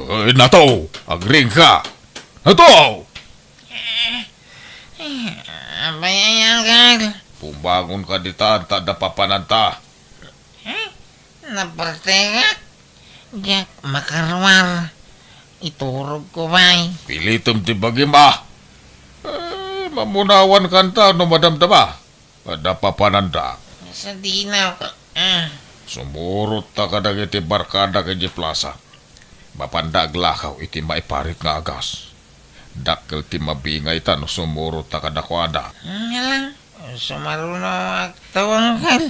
Ay, Nato, agriingka. Nato! Apay aya, angkel? Bumangonka ditan ta adda papananta. Eh? Nabartekak? Diak makaruar. Iturogko pay. Pilitem ti bagim a. Eh, mamunawankanta no madamdama. Adda papanandak. Sadino, ah. Sumurotta kadagiti barkadak idiay plasa. Mapanda aglakaw iti maiparit nga agas. Dakkel ti mabingayta no sumurotta kadakuada. Nga lang, sumaruno agtawangkal.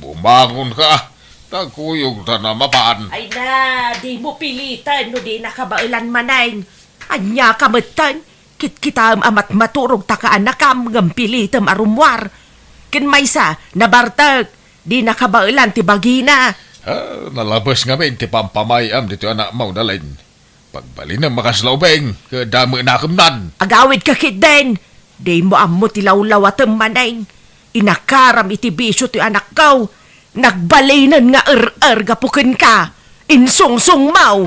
Bumangonka, ta kuyogta na mapan. Ay na, dimo piliten no dinaka baelan manen. Ania ka metten? Kitkitaem a matmaturog ta kaanakam ngem pilitem a rummuar. Ken maysa, nabartek, dinaka baelan ti bagina. Ah, nalabes ngamin ti pampamay-am ditoy anakmo, Dalin. Pagbalinem a kasla ubing, ket damo nakemnan. Agawidka ketdin, dimo ammo ti lawlawatem manen. Inakaram iti bisio ti anakko. Nagbalinen nga er-er gapu kenka. Insungsongmo.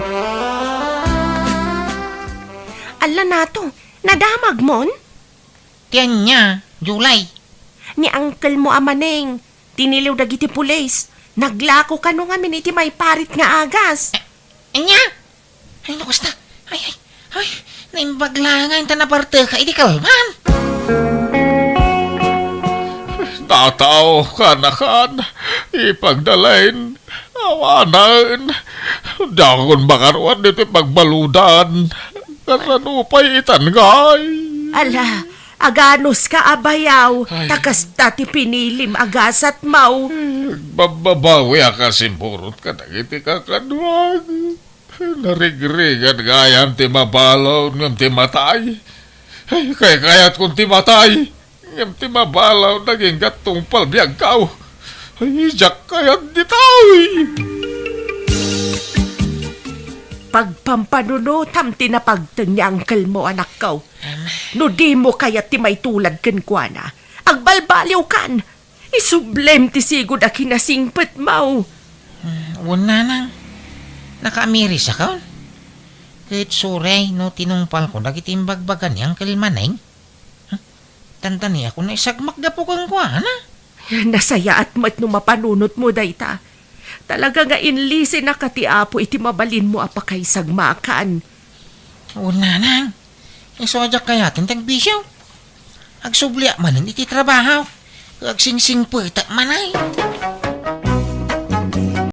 Alla Nato, nadamagmon? Ti ania, Julie? Ni angkelmo a Maneng, tiniliw dagiti pulis. Naglako kano ngamin iti maiparit nga agas. Ania? Ay, no kasta. Ay, ay, ay, naimbag la ngay ta nabarteka iti kalman. Nataw, kanakan, ipagdalain, awanen. Diakon makaruar ditoy pagbaludan. Kasano pay itan ngay? Ala, aganuska a bayaw, ay, ta kasta ti pinilim a gasatmo. Ay, agbababawiak a simurot kadagiti kakaduak. Narigrigat gayam ti mabalud ngem ti matay. Ay, kaykayatkon ti matay, ngem ti mabalud agingga tungpal biagko. Ay, diak kayat ditoy. Pagpampanunotam ti napagteng ni angkelmo, anakko. No dimo kayat ti maitulad kenkuana, agbalbaliwkan. Isublem ti sigud a kinasingpetmo. Hmm, wen, nanang. Nakaamirisakon. Ket suray no tinungpalko dagiti imbagbaga ni Uncle Maneng. Huh? Dandaniakon a isagmak gapu kenkuana. Nasayaat met no mapanunotmo dayta. Talaga nga inlisinaka ti Apo iti mabalinmo a pakaisagmakan. Wen, nanang. Isu a diak kayaten ti agbisio. Agsubliak manen iti trabaho. Agsingsingpetak manen.